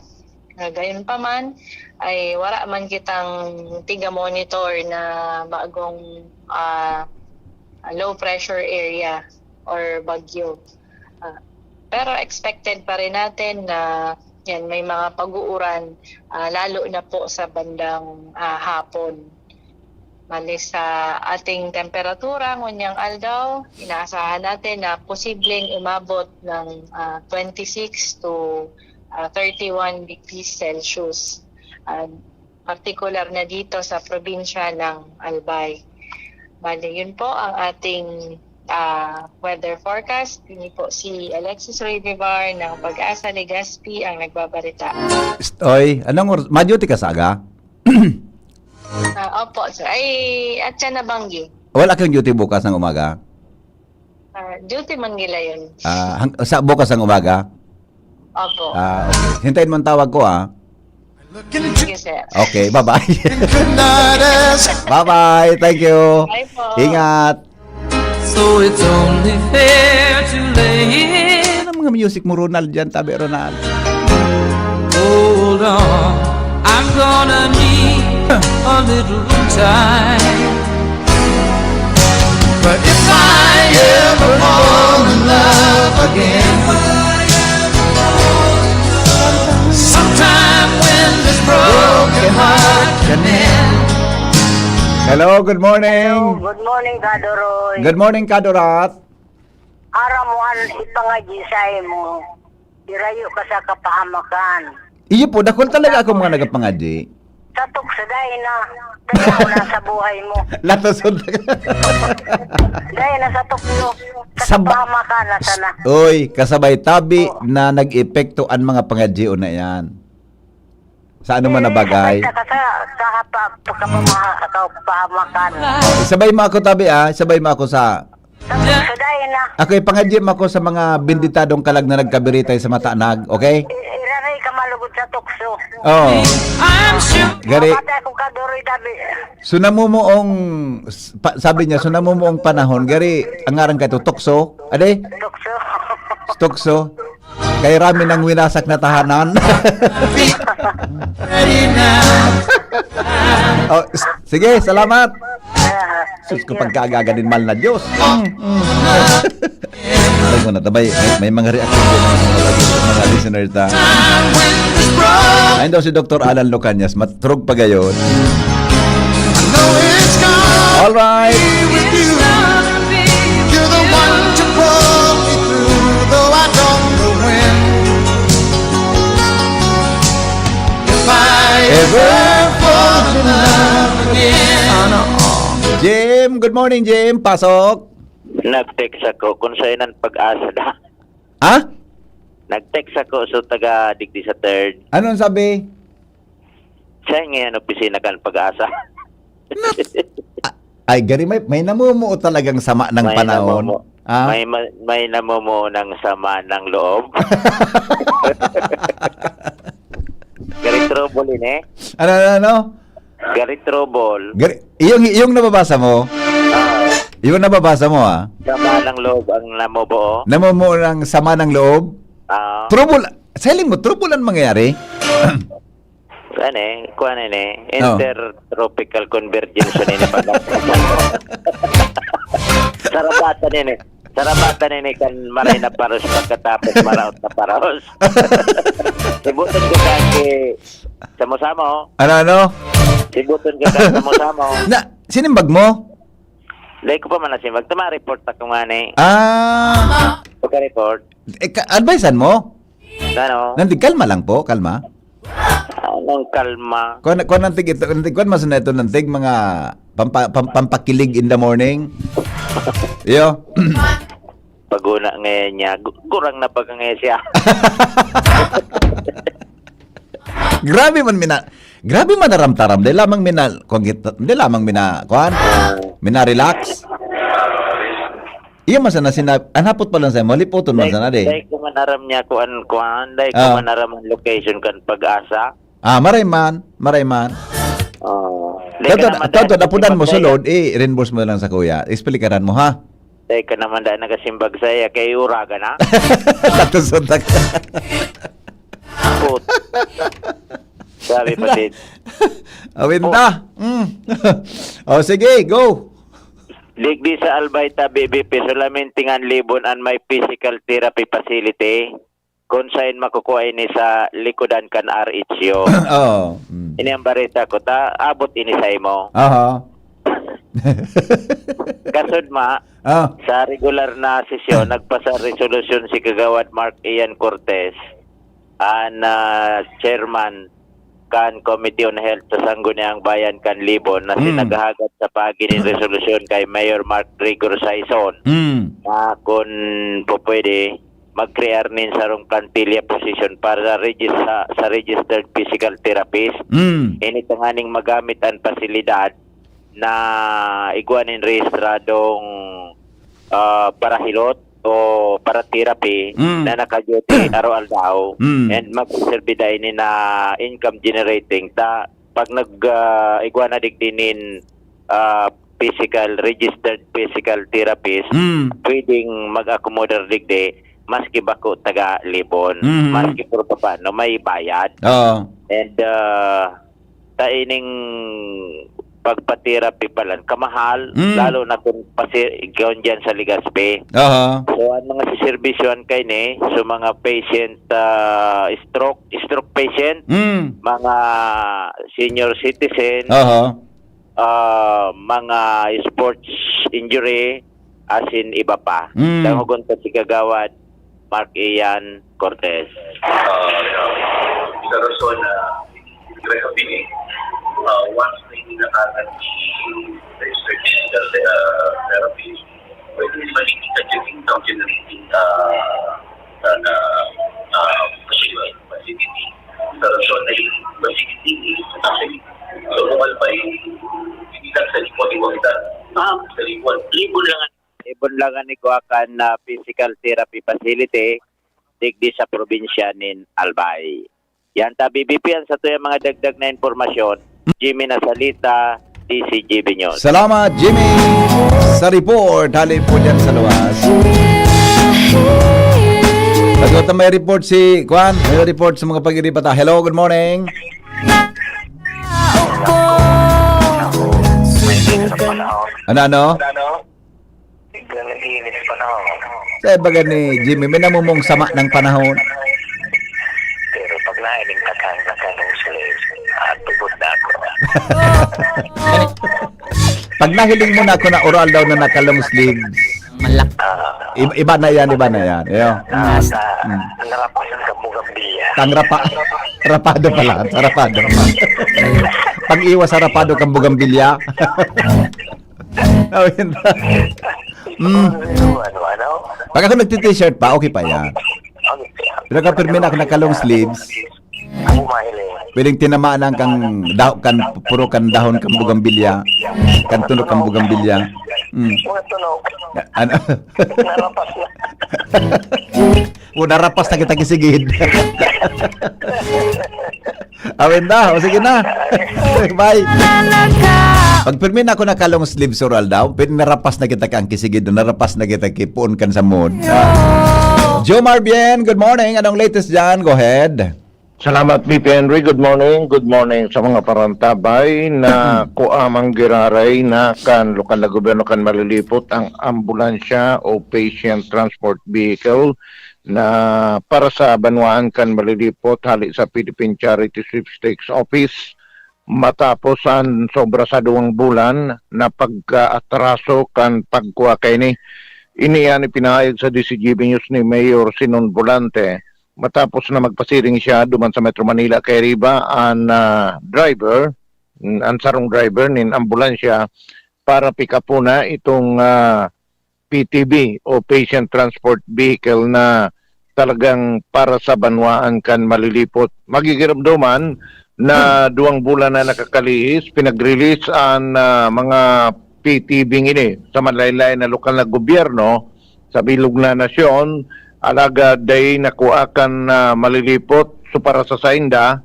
gayon pa man, ay wala man kitang tiga-monitor na bagong, ah, low pressure area or bagyo. Ah, pero expected pa rin natin na, yan, may mga pag-uuran, ah, lalo na po sa bandang, ah, hapon. Bale, sa ating temperatura ngonyang aldaw, inaasahan natin na posibleng umabot ng, ah, twenty-six to, ah, thirty-one degrees Celsius. Ah, partikular na dito sa probinsya ng Albay. Bale, yun po ang ating, ah, weather forecast. Ini po si Alexis Roy Vivar ng Pag-asa Legazpi ang nagbabarita. Oy, anong oras? Ma-duty ka sa aga? Ah, opo, sir. Ay, at siya nabanggi. Wala kang duty bukas ng umaga? Ah, duty man gila yun. Ah, hang-, sa bukas ng umaga? Opo. Ah, okay. Hintayin mo ang tawag ko, ah. Sige, sir. Okay, bye-bye. Bye-bye. Thank you. Bye po. Ingat. So it's only fair to lay it. Ano mga music mo, Ronald, dyan? Tabi, Ronald. Hold on, I'm gonna need a little time. But if I ever fall in love again, sometime when this broken heart can end. Hello, good morning. Hello, good morning, Kadoroy. Good morning, Kadorat. Aram mo an ipangadyi saimo, irayo ka sa kapahamakan. Iyo po, dakul talaga ako mga nagapangadyi. Sa tukso, dai na. Dai na sa buhay mo. Latasod. Dai na sa tukso. Sa Saba-, kapahamakan na sana. Oy, kasabay tabi Oo. na nag-epekto ang mga pangadyion na yan. Sa ano man na bagay. Basta ka sa, sa hapa-, pagkapamaha-, kapahamakan. Oh, isabay mo ako, tabi, ah. Isabay mo ako sa Sa, sa dai na. Ako, ipangadyi mo ako sa mga benditadong kalag na nagkabiritay sa matanag, okay? I-, iraray ka malugod sa tukso. Oo. Gari. Mapatay ako ka, Doroy, dabi. So, namumuong, s-, pa-, sabi niya, so, namumuong panahon, gari, ang ngaran ka ito, tukso? Ade? Tukso. Tukso? Kay rami nang winasak na tahanan. Oh, s-, sige, salamat. Sus, kung pagkaagaga nin mahal na Diyos. Mm, mm. Alam ko na, tabay, may, may mga reaction din ng mga, mga listeners na. Ayun daw si Doktor Alan Lucanias, matrog pa gayon. All right. Ever fall in love again. Jim, good morning, Jim. Pasok. Nag-text ako kung saan ang pag-asa na. Ha? Nag-text ako sa taga digdi sa third. Ano ang sabi? Saan ngayon opisina kan pag-asa? Nak-, a-, ay, gari, may, may namumuo talagang sama ng May panahon. namumuo. Ah? May ma-, may namumuo ng sama ng loob. Gari trouble ini. Ano, ano, ano? Gari trouble. Gari, yung, yung nababasa mo? Ah. Yung nababasa mo, ah? Sama ng loob ang namubuo. Namumuo ng sama ng loob? Ah. Trouble, sa hiling mo, trouble ang mangyayari? Kuwan eh, kuwan ini, Oh. Intertropical convergence ini pala. Sarabatan ini. Sarabatan ini kan maray na paros pagkatapos maraot na paros. Sibuton ko sa ki-, samo-samo. Ano, ano? Sibuton ko sa samo-samo. Na, sinimbag mo? Dahil ko pa man nasimbag. Tama, report ako nga ni. Ah. Pagka-report. Eh, ka-, advisean mo? Ano? Nandig, kalma lang po, kalma. Anong kalma? Kuwan, kuwan, nandig ito, nandig, kuwan, mas na ito, nandig, mga pampa-, pam-, pampakilig in the morning. Iyo. Paguna ngayon niya, gu-, gurang na pag ngayon siya. Grabe man mina-, grabe man naramtaram. Dahil lamang mina-, kuwan git-, dahil lamang mina-, kuwan, mina-relax. Iya man sana sinab-, an hapot pa lang sa'yo, malipoton man Dai, sana, di. dai ko man aram niya kung an-, kuan, dai ko Ah. man aram an location kan Pag-asa. Ah, maray man, maray man. Oo. Dai ka Tanto, naman tanto, dai dapunan mo nagsimbag sa'yo. sulod, i-reimburse mo na lang sa kuya. Explikaran mo, ha? Dai ka naman dai nagasimbag sa'yo, kay uraga na. Tatusod na ka. Put. Sabi pa din. Awin Oh. na. Mm. O, sige, go. Digdi sa Albay ta, B B P, solamente ngan Libon an may physical therapy facility, kun saen makukua ini sa likodan kan R H U. Oo. Mm. Ini ang bareta ko, ta abot ini sa imo. Aha. Kasod ma, Ah. sa regular na sesyon, nagpasa resolusyon si Kagawad Mark Ian Cortez, an, ah, chairman kan Committee on Health sa Sangguniang Bayan kan Libon na Mm. sinaghagad sa paagi nin resolusyon kay Mayor Mark Rigor Saison Mm. na kun pupwede, mag-crear nin sarong plantilla position para sa regis-, sa, sa registered physical therapist. Mm. Ini tanganing magamit an pasilidad na igwa nin rehistradong, ah, parahilot o paratherapy Mm. na naka-duty araw-aldaw Mm. and magsiserbi da ini na income generating. Ta, pag nag, ah, igwa na digdi nin, ah, physical, registered physical therapist, Mm. pwedeng mag-akomodar digdi, maski bako taga Libon, Mm. maski puro pa paano, may bayad. Oo. And, ah, ta ining pagpa-therapy palan, kamahal, Mm. lalo na kung pasi-, kung dyan sa Legazpi. Aha. So, ang mga siserbisyohan kaini, so mga patient, ah, stroke, stroke patient, Mm. mga senior citizen, Aha. ah, mga sports injury, asin iba pa. Mm. Dangogon ta si Kagawad Mark Ian Cortez. Ah, sa rason na rehabilit, ah, once na hindi nakakati research sa, ah, therapy, pwede maliit na yung income generating, ah, na, na, ah, facility. Sa rason na yung facility, actually, so, normal pa yung hindi lang sa Libon, Libon, sa, Ah, sa Libon. Libon lang an, Libon lang an igwa kan, ah, physical therapy facility digdi sa probinsya nin Albay. Yan ta, B B P, an satuyang mga dagdag na impormasyon. Jimmy Nasalita, D C G B News. Salamat, Jimmy, sa report. Halin po dyan sa luwas. Pagkata may report si Kwan, may report sa mga pag-iripata. Hello, good morning. Ano, ano? Biglang nag-iinit sa panahon. Sa baga ni Jimmy, may namumong sama ng panahon. Pero pag nailing ka kang nakalong slave, ah, tubod na ako. Pag nahiling mo na ako na oral daw na naka-long sleeves, Malak- Ah, iba, iba na yan, iba na yan. Yo. Ah, sa Mm. narapasan ka bugambilya. Tang rapa-, rapado pala, sa rapado. Pag-iwas sa rapado kang bugambilya. Oh, yun. Mm. Ano, ano, ano? Pag ako nagti-t-shirt pa, okay pa yan. Okay pa yan. Pero kapag pirmi na ako naka-long sleeves, Ako mahiling. Pwedeng tinamaan ang kang daw-, kan puro kan dahon kang bugambilya. Kan tunog kang bugambilya. Mm. Mga tunog. Ano? Narapas na. O, narapas na kita kisigid. Awin na. O, sige na. Bye. Pag pirmi na ako naka-long sleeve sural daw, pwede narapas na kita kang kisigid, narapas na kita kipuon kan sa mood. Ah. Jomar Bien, good morning. Anong latest dyan? Go ahead. Salamat, V P Henry. Good morning. Good morning sa mga parantabay na kuamang giraray na kan lokal na gobyerno kan malilipot ang ambulansya o patient transport vehicle na para sa banwaan kan malilipot hali sa Philippine Charity Sweepstakes Office matapos an sobra sa duwang bulan na pagkaatraso kan pagkua kaini. Ini an ipinahayag sa D C G B News ni Mayor Sinon Volante. Matapos na magpasiring siya duman sa Metro Manila kay Riva, an, ah, driver, mm, an sarong driver nin ambulansya para pick up na itong, ah, P T V o patient transport vehicle na talagang para sa banwaan kan malilipot. Magigiramdoman na duwang bulan na nakakalihis, pinag-release an, ah, mga P T V ini sa malaylay na lokal na gobyerno sa bilog na nasyon, alagad dai nakua kan, ah, malilipot. So, para sa sainda,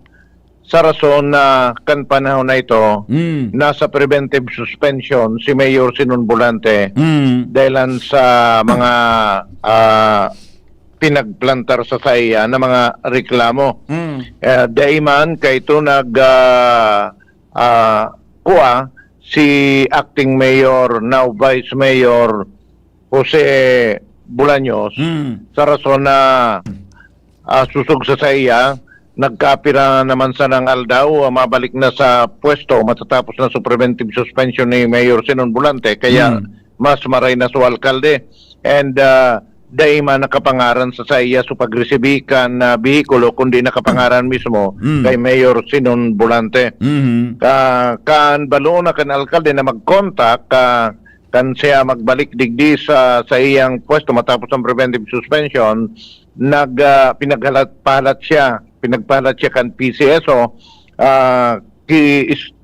sa rason na kan panahon na ito, Mm. nasa preventive suspension si Mayor Sinon Volante Mm. dahilan sa mga, ah, pinagplantar sa saiya na mga reklamo. Mm. Eh, dai man kaito nag, ah, ah, kuha si Acting Mayor, now Vice Mayor, Jose Bolaños, Mm. sa rason na, ah, susog sa saiya, nagkapira naman sanang aldaw, ah, mabalik na sa pwesto matatapos na sa preventive suspension ni Mayor Sinon Volante, kaya Mm. mas maray na sa alkalde. And, ah, dai man nakapangaran sa saiya sa pagresibi kan, ah, behikulo, kundi nakapangaran mismo Mm. kay Mayor Sinon Volante. Mhm. Ka-, kan baloon na kan alkalde na mag-contact, ka-, kan siya magbalik digdi sa, sa iyang pwesto matapos ang preventive suspension, nag, ah, pinaghalat-, pahalat siya, pinagpahalat siya kan P C S O, ah, ki-, is-,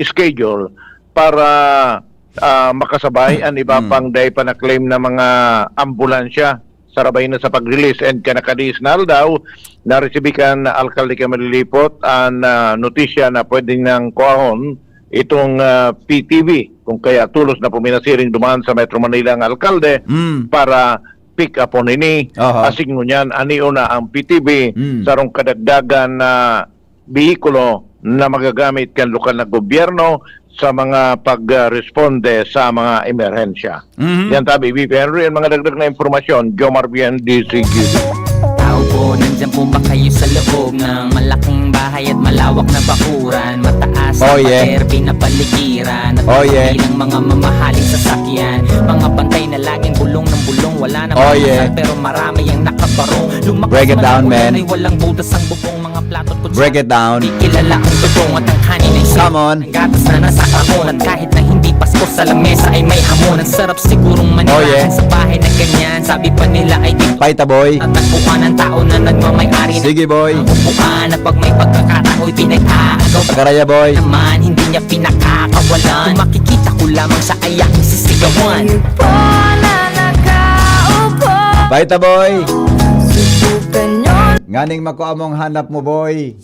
schedule para, ah, makasabay an iba Hmm. pang dai pa na-claim na mga ambulansya sarabay na sa pag-release. And kan nakadiis na aldaw, naresibi kan alkalde kan malilipot an, ah, notisya na pwede nang kuahon itong, ah, P T V, kung kaya tolos na puminasiring duman sa Metro Manila ang alkalde Hmm. para pick up on ini. Aha. Asin ngunyan, ani una ang P T V, Hmm. sarong kadagdagan na behikulo na magagamit kan lokal na gobyerno sa mga pagresponde sa mga emerhensya. Mhm. Yan tabi, V P Henry, ang mga dagdag na impormasyon, Jomar Bien, D C G B. Tao po, nandyan po ba kayo sa loob ng malaking bahay at malawak na bakuran? Mataas Oh, na yeah. pader, pinapaligiran, at Oh, yeah. bilang mga mamahaling sasakyan. Mga bantay na laging bulong ng bulong, wala namang Oh, yeah. asal, pero marami ang nakabarong. Lumakas Break it man down, ang ulan man. ay walang butas ang bubong, mga plato at kutsa. Break it down. Di kilala ang tutong at ang kanin ay Come on. Ang gatas na nasa kahon at kahit na hindi Pasko sa lamesa ay may hamon. Ang sarap sigurong maniwala Oh, yeah. sa bahay na ganyan. Sabi pa nila ay di Paita, boy. tatagpuan ang tao na nagmamay-ari na Sige, boy. Ang upuan na pag may pagkakatao'y pinag-aagaw Pagaraya, boy. naman, hindi niya pinakakawalan. Kung makikita ko lamang sa aya, sisigawan. Paita, boy. Nganing makuha mong hanap mo, boy.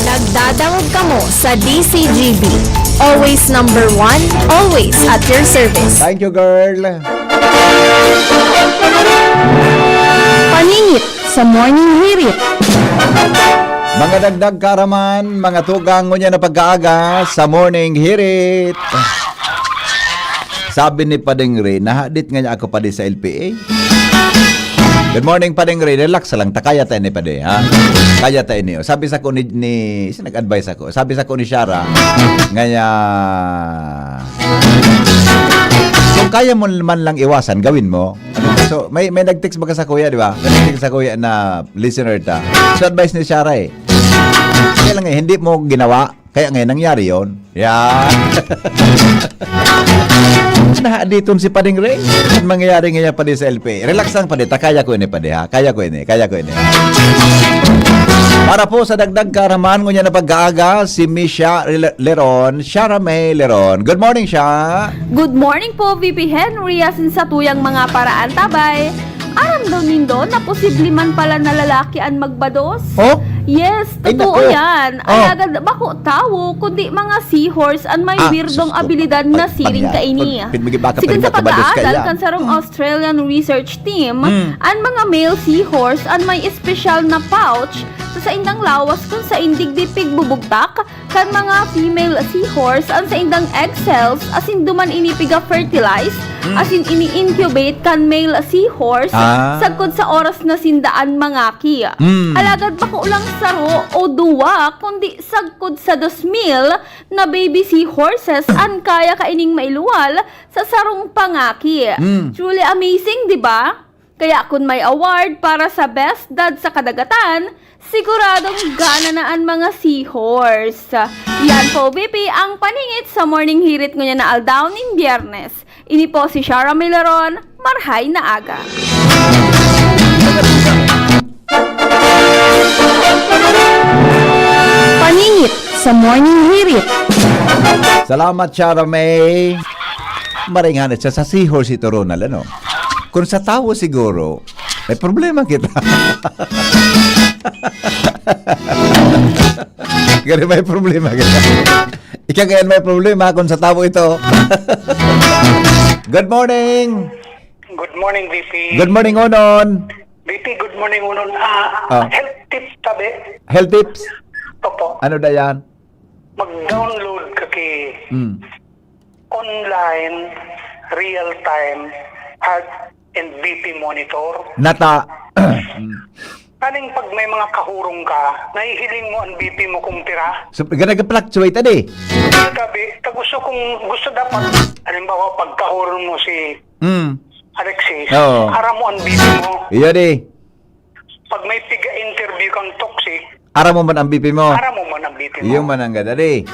Nagdadangog kamo sa D C G B. Always number one, always at your service. Thank you, girl. Paningit sa Morning Hirit. Mga dagdag kaaraman, mga tugang, ngunyan na pag-aaga sa Morning Hirit. Sabi ni Padeng Ray, nahadit nga niya ako padi sa L P A. Good morning, Padeng Ray. Relax lang. Ta kaya ta ini, padi, ha? Kaya ta ini. O, sabi sa ko ni, ni, si nag-advise ako. Sabi sa ko ni Shara, ngaya, kung kaya mo man lang iwasan, gawin mo. So, may, may nag-text baga sa kuya, di ba? May nag-text sa kuya na listener ta. So, advice ni Shara eh. Kaya lang eh, hindi mo ginawa. Kaya ngayon nangyari yon. Yeah. Nahaditon si Padeng Ray. Ang mangyayari ngayon padi sa L P A. Relax lang padi. Ta kaya ko ini padi ha. Kaya ko ini. Kaya ko ini. Para po sa dagdag kaaraman, ngunyan na pag-aaga, si Misha Rel- Leron, Shara May Leron. Good morning, Sha. Good morning po, V P Henry, asin sa tuyang mga paraantabay. Aram daw nindo na posible man pala na lalaki an magbados? Oh? Yes, Ay, totoo naku. yan. Oh. Alagad bako tawo, kundi mga seahorse an may Ah, weirdong sus ko. abilidad na Ay, siring bangya. kaini. Pag, pag, baka Sigon pa sa rin magbados pag-aaral kaya. kan sarong Australian research team, Hmm. an mga male seahorse an may espesyal na pouch sa saindang lawas kun sain digdi pigbubugtak kan mga female seahorse an saindang egg cells, asin duman ini piga-fertilize, Hmm. asin ini-incubate kan male seahorse, Ah. sagkod sa oras na sinda an mangaki. Hmm. Alagad bako lang saro o duwa, kundi sagkod sa dos mil na baby seahorses an kaya kaining mailuwal sa sarong pangaki. Hmm. Truly amazing, di ba? Kaya kun may award para sa best dad sa kadagatan, siguradong gana na an mga seahorse. Yan po, V P, ang paningit sa Morning Hirit ngunyan na aldaw nin Biyernes. Ini po si Shara Milaron, marhay na aga. Paningit sa Morning Hirit. Salamat, Shara May. Maray nga na siya sa seahorse ito, Ronald, ano? Kung sa tawo siguro, may problema kita. Gani may problema kita. Ikaw kaya may problema kung sa tawo ito. Good morning. Good morning, V P. Good morning, Onon. V P, good morning, Unon. Ah, Ah. health tips, sabi? Health tips? Opo. Ano na yan? Mag-download ka ki Hmm. online real-time heart and B P monitor. Nata. Mm. Kaning pag may mga kahurong ka, nahihiling mo ang B P mo kung pira. So, nag-fluctuate, adi? Sabi, ta gusto kong, gusto dapat, halimbawa, pagkahurong mo si Mm. Alexis, Oo. aram mo ang B P mo. Iyo, di. Pag may piga-interview kang toxic, Aram mo man ang B P mo? aram mo man ang B P mo. Iyo man ang gada, di.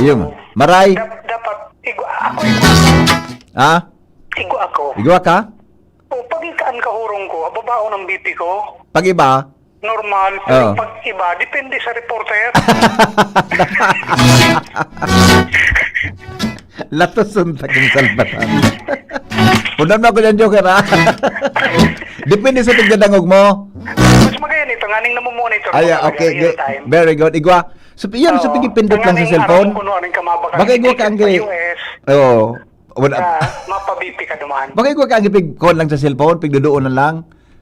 Iyo man. Maray. Dap-, dapat, igo, ako, igo. Ha? Igo ako. Igwa ka? O, pag ikaan kahurong ko, ababaon ang B P ko. Pag iba? Normal, pero Oo. pag iba, depende sa reporter. Latoson ta kung salbatan. Punan mo ako dyan, Joker, ha? Depende sa pagdadangog mo. Mas magayon ito, nganing namumonitor ko Ay, talaga, okay, real good. time. Very good. Igwa, so, yun, so, Oo. pigipindot lang sa Nganing cellphone. aram ko, no, anong kamabakal Baka igwa ka ang sa gay. U S. Oo. Wala. Ah, mapabipi ka duman. Baka igwa ka ang ipig-, kuwan lang sa cellphone, pigduduon na lang.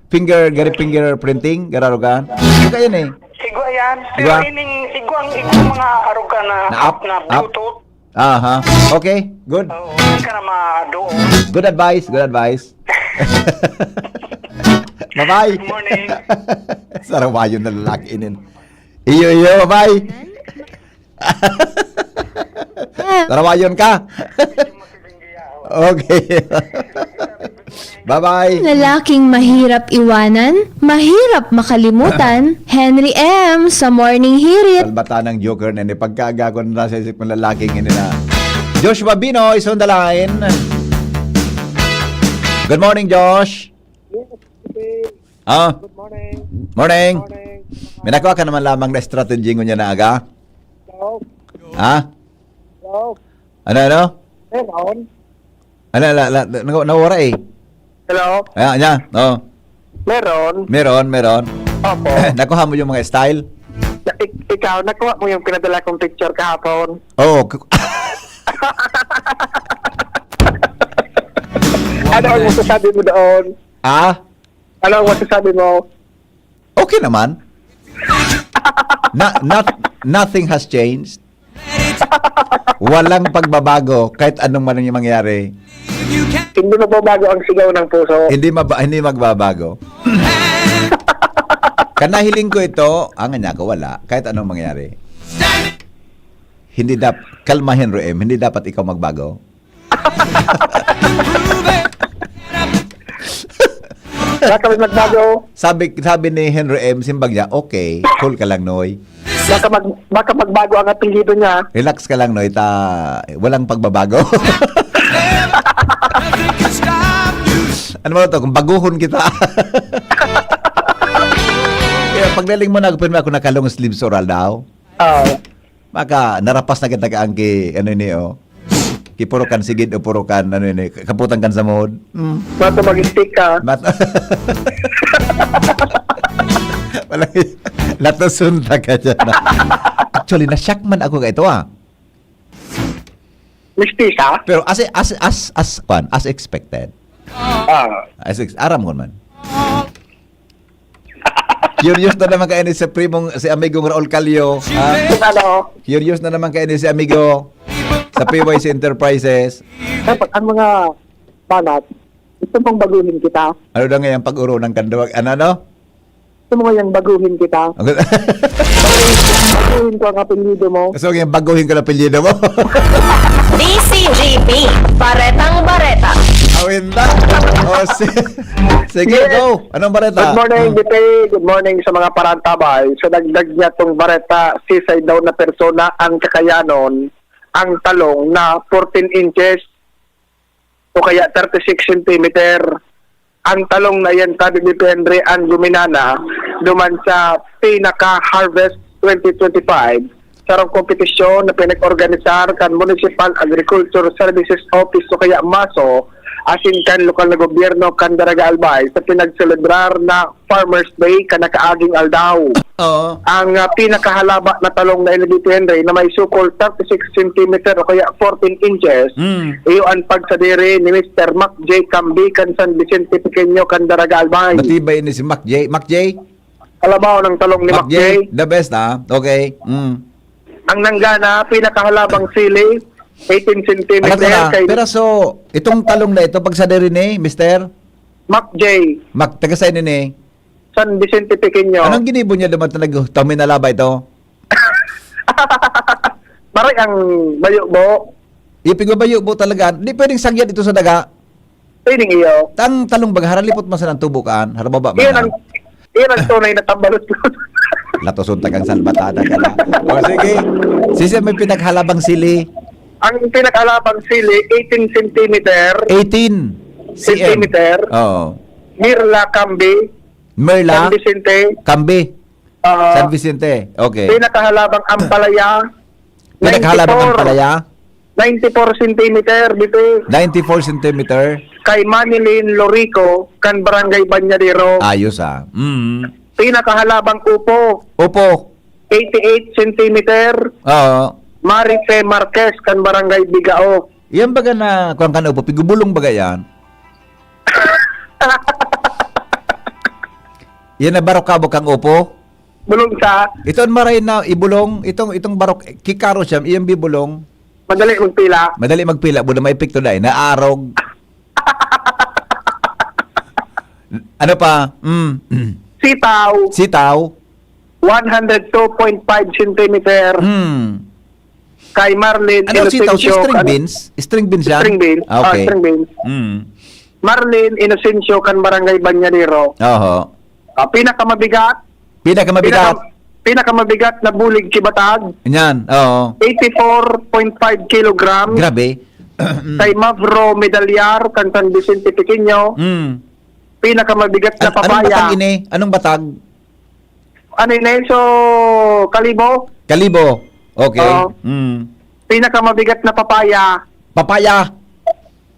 Finger, gari finger printing, gararugan. Igwa yan eh. Igwa yan. Pero Igwa. ining, igwa ang, igwa mga arugan na Na app, app na app. Bluetooth. Aha. Okay, good. Oo, hindi ka na madoon. Good advice, good advice. Bye-bye. Good morning. Sarawayon na lalaki inin. Iyo, iyo, bye-bye. Sarawayon ka. Okay. Bye-bye. Lalaking mahirap iwanan, mahirap makalimutan, Henry M sa Morning Hirit. Salbatan ng Joker na ni pagkaaga ko na nasa isip ng lalaking ini na. Joshua Bino is on the line. Good morning, Josh. Yes, good day. Ah. Good morning. Morning. Morning. May nakuha ka naman lamang na strategy ngunyan na aga? Hello? Ha? Hello? Ano, ano? Meron. Ala, ala, ala, na-, nawara eh. Hello? Ayan, ayan. Oh. Meron. Meron, meron. Opo. Nakuha mo yung mga style? Na-, ik-, ikaw, nakuha mo yung pinadala kong picture kahapon? Oo. K-, At Ano ang masasabi mo doon? Ah? Ano ang masasabi mo? Okay naman. Na, not, nothing has changed. Walang pagbabago kahit anong man ang mangyari. Hindi magbabago ang sigaw ng puso. Hindi maba-, hindi magbabago. Kanahiling ko ito, ang niya ko wala, kahit anong mangyari. Hindi dap-, kalma, Henry M, hindi dapat ikaw magbago. Baka may magbago. Sabi, sabi ni Henry M, simbag niya, "Okay, cool ka lang, Noy." Baka mag-, baka magbago ang apelyido niya. "Relax ka lang, Noy, ta-, walang pagbabago." Ano ba to? Kung baguhon kita. Kaya pagdaling mo na, pirmi ako naka-long sleeves oral daw. Oo. Maka, narapas na kita ka ang ki-, ano ini, oh. Kipurukan sigid o purukan, ano ini, kaputan kan sa mohod. Hmm. Bato mag-stick ka. Mat-, Walang, natusunta ka dyan, ah. Actually, na-shock man ako ka ito, ah. Mistisa? Pero as, as, as, as, kwan, as expected. Ah. As ex-, aram ko man. Curious na naman kayo ni si primong, si amigong Raul Calio, ha? Ano? Curious na naman kayo ni si amigo sa P Y C Enterprises. Dapat ang mga banat, gusto mong baguhin kita. Ano daw nga yung pag-uro ng kanduwag? Ano, ano? Gusto mo ngayang baguhin kita? Ang Baguhin ko ang apelyido mo. Gusto mo ngayang baguhin ko ang apelyido mo? D C G P, Baretang Bareta. Awinda. O, si-, sige, Yes. Go. Anong bareta? Good morning, Hmm. D P. Good morning sa mga parantabay. Sa dagdag niya tong bareta, sisay daw na persona ang kakayanon, ang talong na fourteen inches o kaya thirty-six centimeter. Ang talong na yan, sabi ni Henry, ang guminana duman sa Pinaka Harvest twenty twenty-five, sarong kompetisyon na pinag-organisar kan Municipal Agriculture Services Office o kaya maso, asin kan lokal na gobyerno kan Daraga Albay sa pinagselebrar na Farmers Day kan nakaaging aldaw. Oo. Ang, ah, pinakahalaba na talong na ini, Henry, na may sukol thirty-six centimeter o kaya fourteen inches, Mm. iyo ang pagsadiri ni Mister Mac J Cambi kan San Vicente Pequeño kan Daraga Albay. Matibay ni si Mac J. Mac J? Kalabaw ng talong ni Mac Mac J, J. The best, ah. Okay. Mm. Ang nanggana, pinakahalabang sili, eighteen centimeter. Alam ko na, kay pero so, itong talong na ito, pagsadiri ni Mister Mac J. Mac, taga saan ini? San Vicente Pequeño. Anong ginibo niya duman na nag-, taminalaba ito? Maray ang bayo-bo. Ipigbabayo-bo talaga. Di pwedeng sagyad ito sa daga. Pwedeng iyo. Tang talong baga, haralipot man sa nang tubo kaan, harababa man Iyan ang, lang. Iyan ang tunay na tambalot ko. Latoson tagang salbatada ka na. O, sige. Sisi, may pinaghalabang sili. Ang pinaghalabang sili, eighteen centimeter. Eighteen C M. Centimeter. Oo. Mirla Cambi. Merla? San Vicente. Cambi. Ah, San Vicente. Okay. Pinakahalabang ampalaya, Pinakahalabang ninety-four. Ampalaya? Ninety-four centimeter, dito. Ninety-four centimeter? Kay Manilyn Lorico, kan Barangay Bañadero. Ayos, ah. Mm. Pinakahalabang upo, Upo. eighty-eight centimeter. Oo. Marife Marquez, kan Barangay Bigao. Yan baga na, kuwan ka na upo, pigubulong baga yan? Yan na barok-kabok kang upo? Bulong sa Ito ang maray na ibulong, itong, itong barok, kikaro siya, iyang bibulong. Madali magpila. Madali magpila, buda may epekto dai, naarog. Ano pa? Mm. Sitaw. Sitaw. One hundred two point five centimeter. Mm. Kay Marlene Ano, sitaw? Inocencio, String kan-, beans? String beans yan? String beans. Ah, okay. Ah, string beans. Mm. Marlene Inocencio kan Barangay Bañadero. Oho. Ah, pinakamabigat. Pinakamabigat. Pinaka-, pinakamabigat na bulig kibatag. Yan, oo. Eighty-four point five kilograms. Grabe. Kay Mavro Medalyar, kan San Vicente Pequeño. Mm. Pinakamabigat na An-, anong papaya. Batag ini? Anong batag? Ano yun, eh? So, kalibo? Kalibo. Okay. Oo. Mm. Pinakamabigat na papaya. Papaya.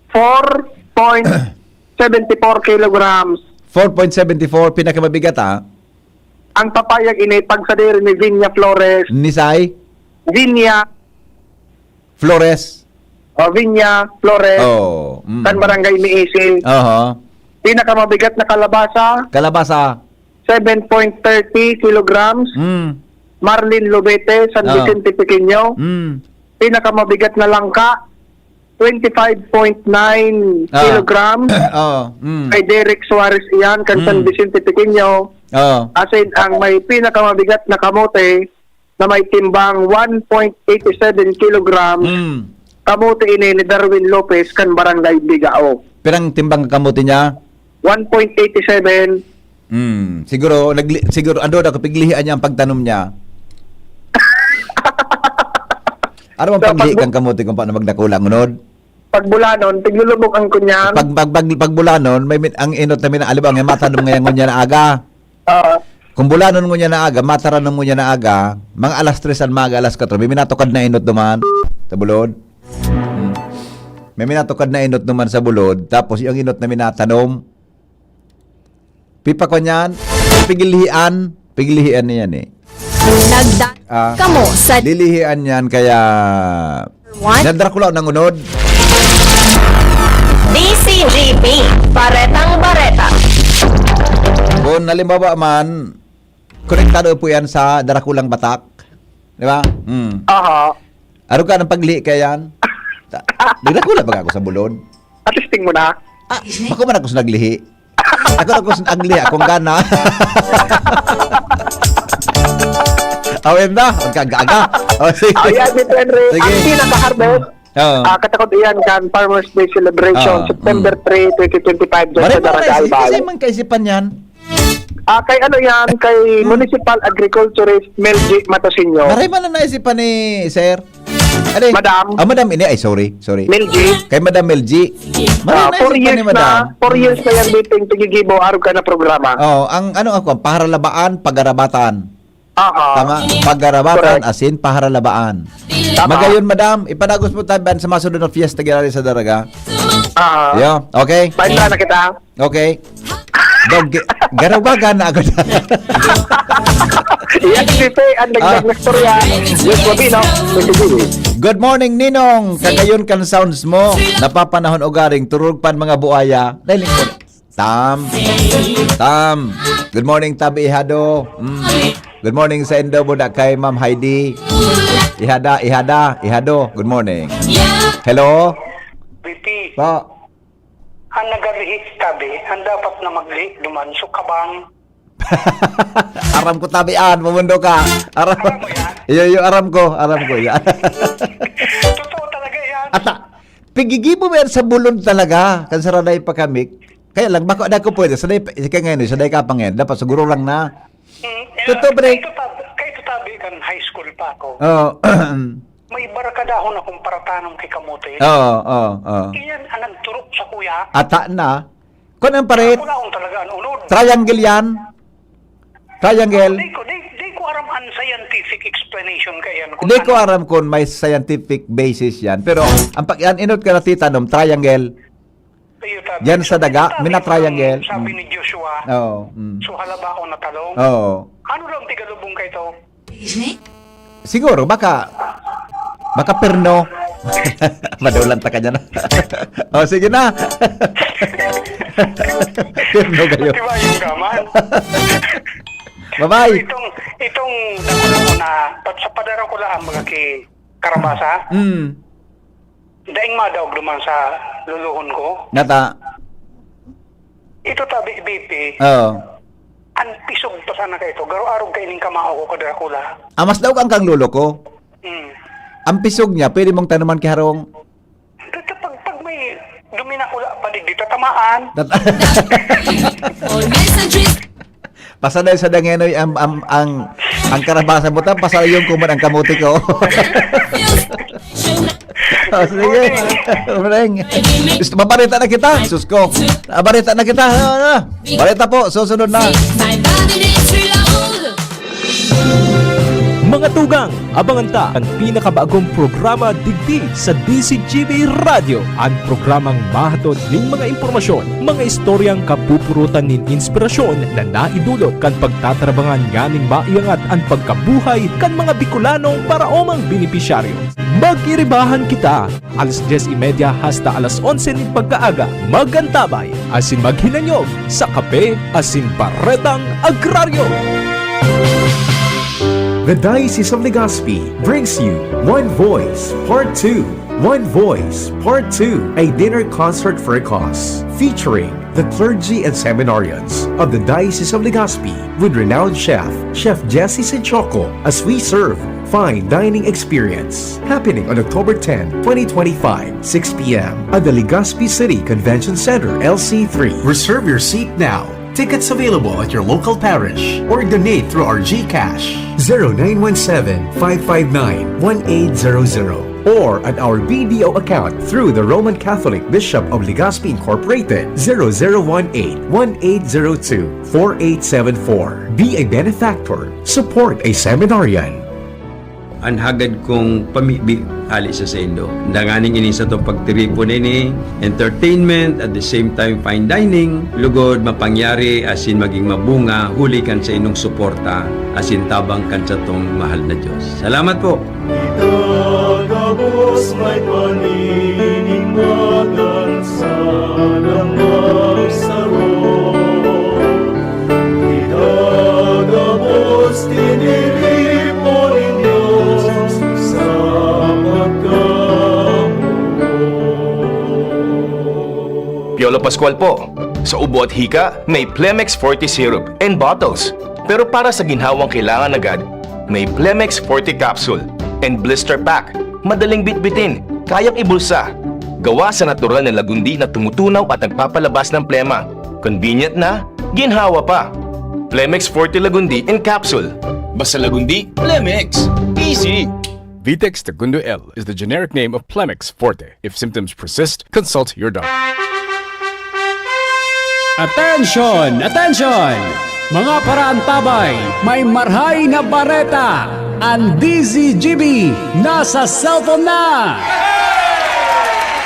Four point seventy-four kilograms. Four point seventy-four, pinakamabigat, ah. Ang papayang ini, pagsadiri ni Vinya Flores. Nisay? Vinya. Flores. O, Viña Flores, Oh, mm. kan Barangay Miisi. Oho. Pinakamabigat na kalabasa, Kalabasa. seven point thirty kilograms. Mm. Marlin Lobete, San Oh. Vicente Pequeño. Mm. Pinakamabigat na langka, twenty-five point nine Ah. kilograms. Oh, mm. Kay Derek Suarez iyan, kan San Mm. Vicente Pequeño. Oh. Asin ang may pinakamabigat na kamote, na may timbang one point eight seven kilograms, Mm. kamote ini ni Darwin Lopez kan Barangay Bigao. Pirang timbang ang kamote niya? One point eight seven. Mm. Siguro, nagli-, siguro, ano daw, kapiglihian niya ang pagtanom niya? Ano bang So, paglihi pag bu- kan kamote kung paano magdakula ang unod? Pag bulanon, tiglulubog ang kunyan. Pag, pag, pag, pag bulanon, may min-, ang inot na mina-, alibaw, may matanom ngayon ngunyan na aga. Oo. Kung bulanon ngunyan na aga, mataranom ngunyan na aga, mga alas tres an maaga, alas kwatro, may minatukad na inot duman sa bulod. Hmm. May minatukad na inot duman sa bulod, tapos yung inot na minatanom, pipakwan yan, pigilihian, pigilihian niyan eh. Nagda- Ah, kamo sa lilihian yan, kaya one? Nadra ko lang ng unod. D C G P, Baretang Bareta. Kung halimbawa man, konektado po yan sa Darakulang Batak. Di ba? Hmm. Aha. Aro ka ng paglihi kaya yan? Ta-, di Dakula ba ako sa bulod? At testing mo na. Ah, bako man ako sa naglihi. Ako na kus-, ang liya, kung gana. Awin na, magkagaga. O, sige. Ayan, Mister Henry, Sige. ang pinaka-harvest, Oo. ah, katakot iyan kan Farmers Day Celebration, Oo, September mm. three, twenty twenty-five, dyan Maray sa mo na Barangay naisip, Albay. Kasi man kaisipan yan. Ah, kay ano yan, kay Hmm. Municipal Agriculturist Mel G Matosinho. Maray man na naisipan ni Sir. Ano eh? Madam. Ah, madam ini. Ay, sorry, sorry. Mel G. Kay Madam Mel G. Ah, Maray na four isipan years ni na, Madam. four years na yan, Biping, tigigibo, arog ka na programa. Oh, ang ano ako, paharalabaan, pagarabatan. Aha. Tama? Pagarabatan, Correct. as in, paharalabaan. Tama. Magayon, Madam, ipadagos mo tabi sa masunod na fiesta, Girari sa Daraga. Ah. Yo, okay? Pahinga na kita. Okay. Dog, garawagan na agad. Yan si Pe, ang Ah. nagdag na storya. Diyos ko, Pino. Good morning, Ninong. Kagayon kan sounds mo. Napapanahon ugaring turog pan mga buaya. Dahil mo. Tam. Tam. Good morning, Tabi Ihado. Mm. Good morning sa Indo, buda kay Ma'am Heidi. Ihada, Ihada, Ihado. Good morning. Hello? B P. Po. Ang nagalihi tabi, ang dapat na maglihi duman, so kabang. Aram ko tabi an, mamundo ka. Aram, Aram mo yan? Iyo, iyo, aram ko, aram ko yan. Totoo talaga yan. Ata, pigigibo mo yan sa bulod talaga, kan saraday pa kami. Kaya lang, bako na ako pwede, saday pa, ika ngayon, saday ka pa ngayon, dapat siguro lang na. Hmm, Totoo ba, kay Dre? Ito tabi, kay ito tabi kan high school pa ako. Oo. May barkadahon akong paratanom kay kamote. Oo, oo, oo. Iyan ang nagturok sa kuya. Ata na. Kun ang parit? Ako na akong talaga ang unod. Triangle yan? Triangle? Di ko, di, di ko aram ang scientific explanation kay yan. Kung Di ko ano. aram kung may scientific basis yan. Pero ang pag, ang inot ka natitanom, triangle. Iyo, tabi. Diyan sa daga, Sabi mina-triangle. ng, sabi Mm. ni Joshua, Oo, mm. "So, halabaon na talong." Oo. Ano daw ang tigalubong kay ito? Siguro, baka, baka perno. Madulan ta ka dyan. O, sige na. Perno kayo. Di ba yung gaman? Bye-bye. Itong, itong, na, sa padara ko lang, mga ki-, karabasa. Mm. Daing madaog duman sa luluhon ko. Nata. Ito tabi, B P. Oo. Ang pisog pa sana kaito. Garo arog kaining kamao ko, kadrakula. Ah, mas daog ang kang lolo ko. Hmm. Ang pisog niya, pwede mong tanuman ki harong. Dito pag, pag may duminakula pa digdi, tatamaan. Nat- Pasaday sa dangenoy ang, ang, ang, ang karabasa mo, ta, pasalayon ko man ang kamote ko. O, sige. Morning. Gusto, mabarita na kita. Sus ko. Mabarita na kita. Ano, ano? Barita po. Susunod na. Mga tugang, abangan ta an pinakabagong programa digdi sa D C G B Radyo, an programang mahatod nin mga impormasyon, mga istoryang kapupurutan nin inspirasyon na naidulot kan pagtatrabangan nganing maiangat an pagkabuhay kan mga Bicolanong paraomang benepisyaryo. Magiribahan kita, alas dyes y media hasta alas onse nin pagkaaga. Mag-antabay asin maghinanyog sa kape asin baretang agraryo. The Diocese of Legazpi brings you One Voice Part two. One Voice Part two, a dinner concert for a cause, featuring the clergy and seminarians of the Diocese of Legazpi with renowned chef, Chef Jesse Sinchoco, as we serve fine dining experience. Happening on October ten, twenty twenty-five, six p m at the Legazpi City Convention Center, L C three. Reserve your seat now. Tickets available at your local parish or donate through our GCash, zero nine one seven, five five nine, one eight zero zero, or at our B D O account through the Roman Catholic Bishop of Legazpi Incorporated, zero zero one eight, one eight zero two, four eight seven four. Be a benefactor. Support a seminarian. An hagad kong pamibi hale sa saindo. Danganing ini satong pagtiripon ini, entertainment, at the same time fine dining, lugod mapangyari asin magin mabunga huli kan saindong suporta asin tabang kan satong mahal na Dios. Salamat po! Itagabos may paninigmagan sa lamang saro. Itagabos tiniripo nin Dios sa pagkamuot. Piolo Pascual po. Sa ubo at hika, may Plemex Forte Syrup and bottles. Pero para sa ginhawang kailangan agad, may Plemex Forte Capsule and Blister Pack. Madaling bitbitin, kayang ibulsa. Gawa sa natural na lagundi na tumutunaw at nagpapalabas ng plema. Convenient na, ginhawa pa. Plemex Forte Lagundi in Capsule. Basta Lagundi, Plemex. Easy! Vitex Segundo L is the generic name of Plemex Forte. If symptoms persist, consult your doctor. Attention! Attention! Mga paraantabay, may marhay na bareta! An D Z G B nasa cellphone na!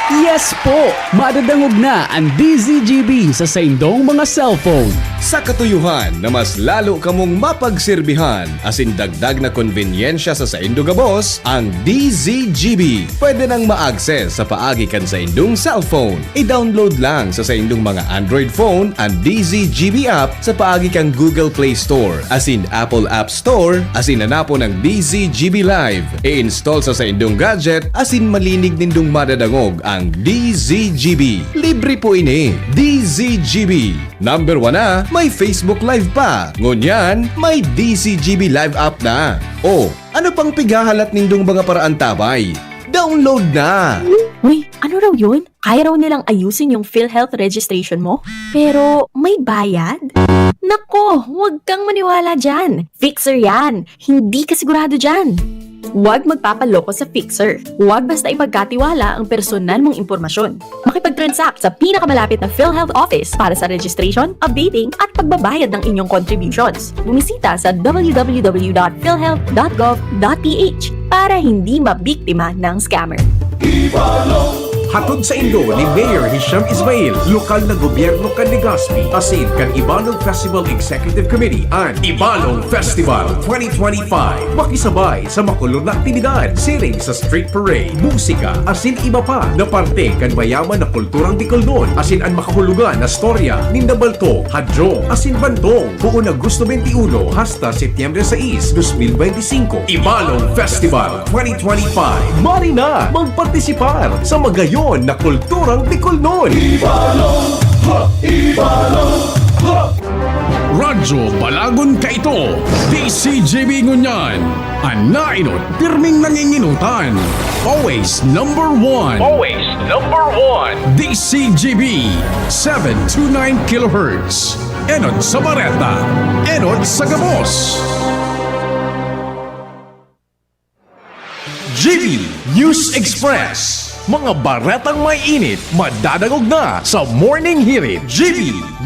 Yes po! Madadangog na an D Z G B sa saindong mga cellphone. Sa katuyohan na mas lalo kamong mapagserbihan asin dagdag na konbenyensya sa saindo gabos, ang D Z G B pwede nang ma-access sa paagi kan saindong cellphone. I-download lang sa saindong mga Android phone an D Z G B app sa paagi kan Google Play Store asin Apple App Store asin hanapon ang D Z G B Live. I-install sa saindong gadget asin malinig nindong madadangog ang D Z G B. Libre po ini. D Z G B. Number one na, may Facebook Live pa. Ngunyan, may D Z G B Live app na. O, ano pang pighahalat nindong mga paraantabay? Download na! Uy, ano raw yun? Kaya raw nilang ayusin yung PhilHealth registration mo? Pero may bayad? Nako, huwag kang maniwala dyan. Fixer yan. Hindi ka sigurado dyan. Huwag magpapaloko sa Fixer. Huwag basta ipagkatiwala ang personal mong impormasyon. Makipag-transact sa pinakamalapit na PhilHealth office para sa registration, updating, at pagbabayad ng inyong contributions. Bumisita sa w w w dot philhealth dot gov dot p h para hindi mabiktima ng scammer. Hatod saindo ni Mayor Hisham Ismail, lokal na gobyerno kan Legazpi, asin kan Ibalog Festival Executive Committee, an Ibalog Festival twenty twenty-five. Makisabay sa makulog na aktibidad, siring sa street parade, musika, asin iba pa na parte kan mayaman na kulturang Bicolnon, asin an makahulugan na storya ninda Baltong, Hadjong, asin Bantong. Poon Agosto twenty-one hasta Setyembre sais, dos mil benti singko. Ibalog Festival twenty twenty-five. Mari na magpartisipar sa magayon na kulturang Bicolnon! Ibalog! Ha! Ibalog! Ha! Radyo Balagon kaito, D Z G B ngunyan. An naenot, pirming nangingenotan. Always number one. Always number one. D Z G B, seven two nine kilohertz. Enot sa bareta, enot sa gabos. G B News Express. Mga baretang may init, madadangog na sa Morning Hirit. G B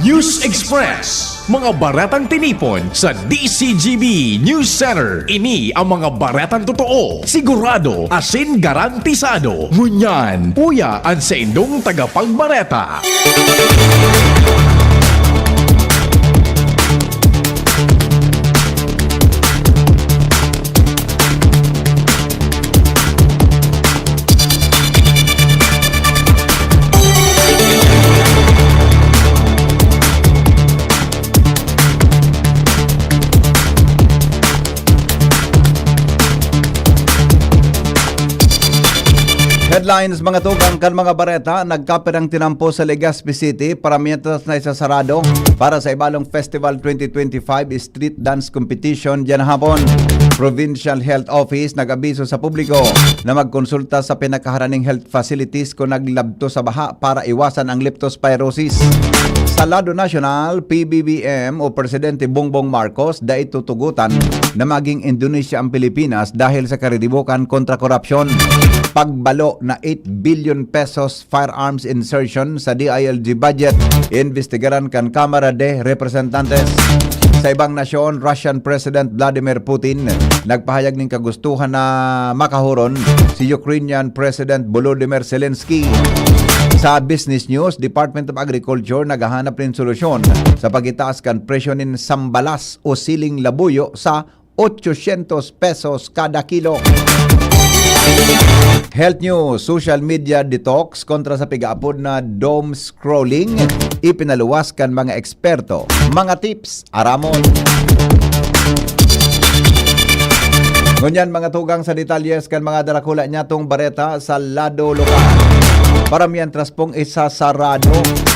News Express. Mga baretang tinipon sa D Z G B News Center. Ini ang mga baretang totoo, sigurado, asin garantisado. Ngunyan, uya an saindong tagapagbareta. Lines, mga tugang kan mga bareta, nagkapirang tinampo sa Legazpi City para mientras na isasarado para sa Ibalong Festival twenty twenty-five Street Dance Competition diyan hapon. Provincial Health Office nag-abiso sa publiko na magkonsulta sa pinakaharaning health facilities kung naglabto sa baha para iwasan ang leptospirosis. Sa lado nasyonal, P B B M o Presidente Bongbong Marcos dai tutugutan na maging Indonesia ang Pilipinas dahil sa kariribukan kontra korupsyon. Pagbalo na eight billion pesos firearms insertion sa D I L G budget, iimbestigaran kan Kamara de Representantes. Sa ibang nasyon, Russian President Vladimir Putin nagpahayag nin kagustuhan na makahuron si Ukrainian President Volodymyr Zelensky. Sa business news, Department of Agriculture naghahanap nin solusyon sa pagitaas kan presyo nin sambalas o siling labuyo sa ochocientos pesos kada kilo. Health news, social media detox kontra sa pigaapod na doom scrolling, ipinaluwas kan mga eksperto. Mga tips, aramon. Ngunyan, mga tugang sa detalyes kan mga darakula niyatong bareta sa lado lokal. Para mientras pong isasarado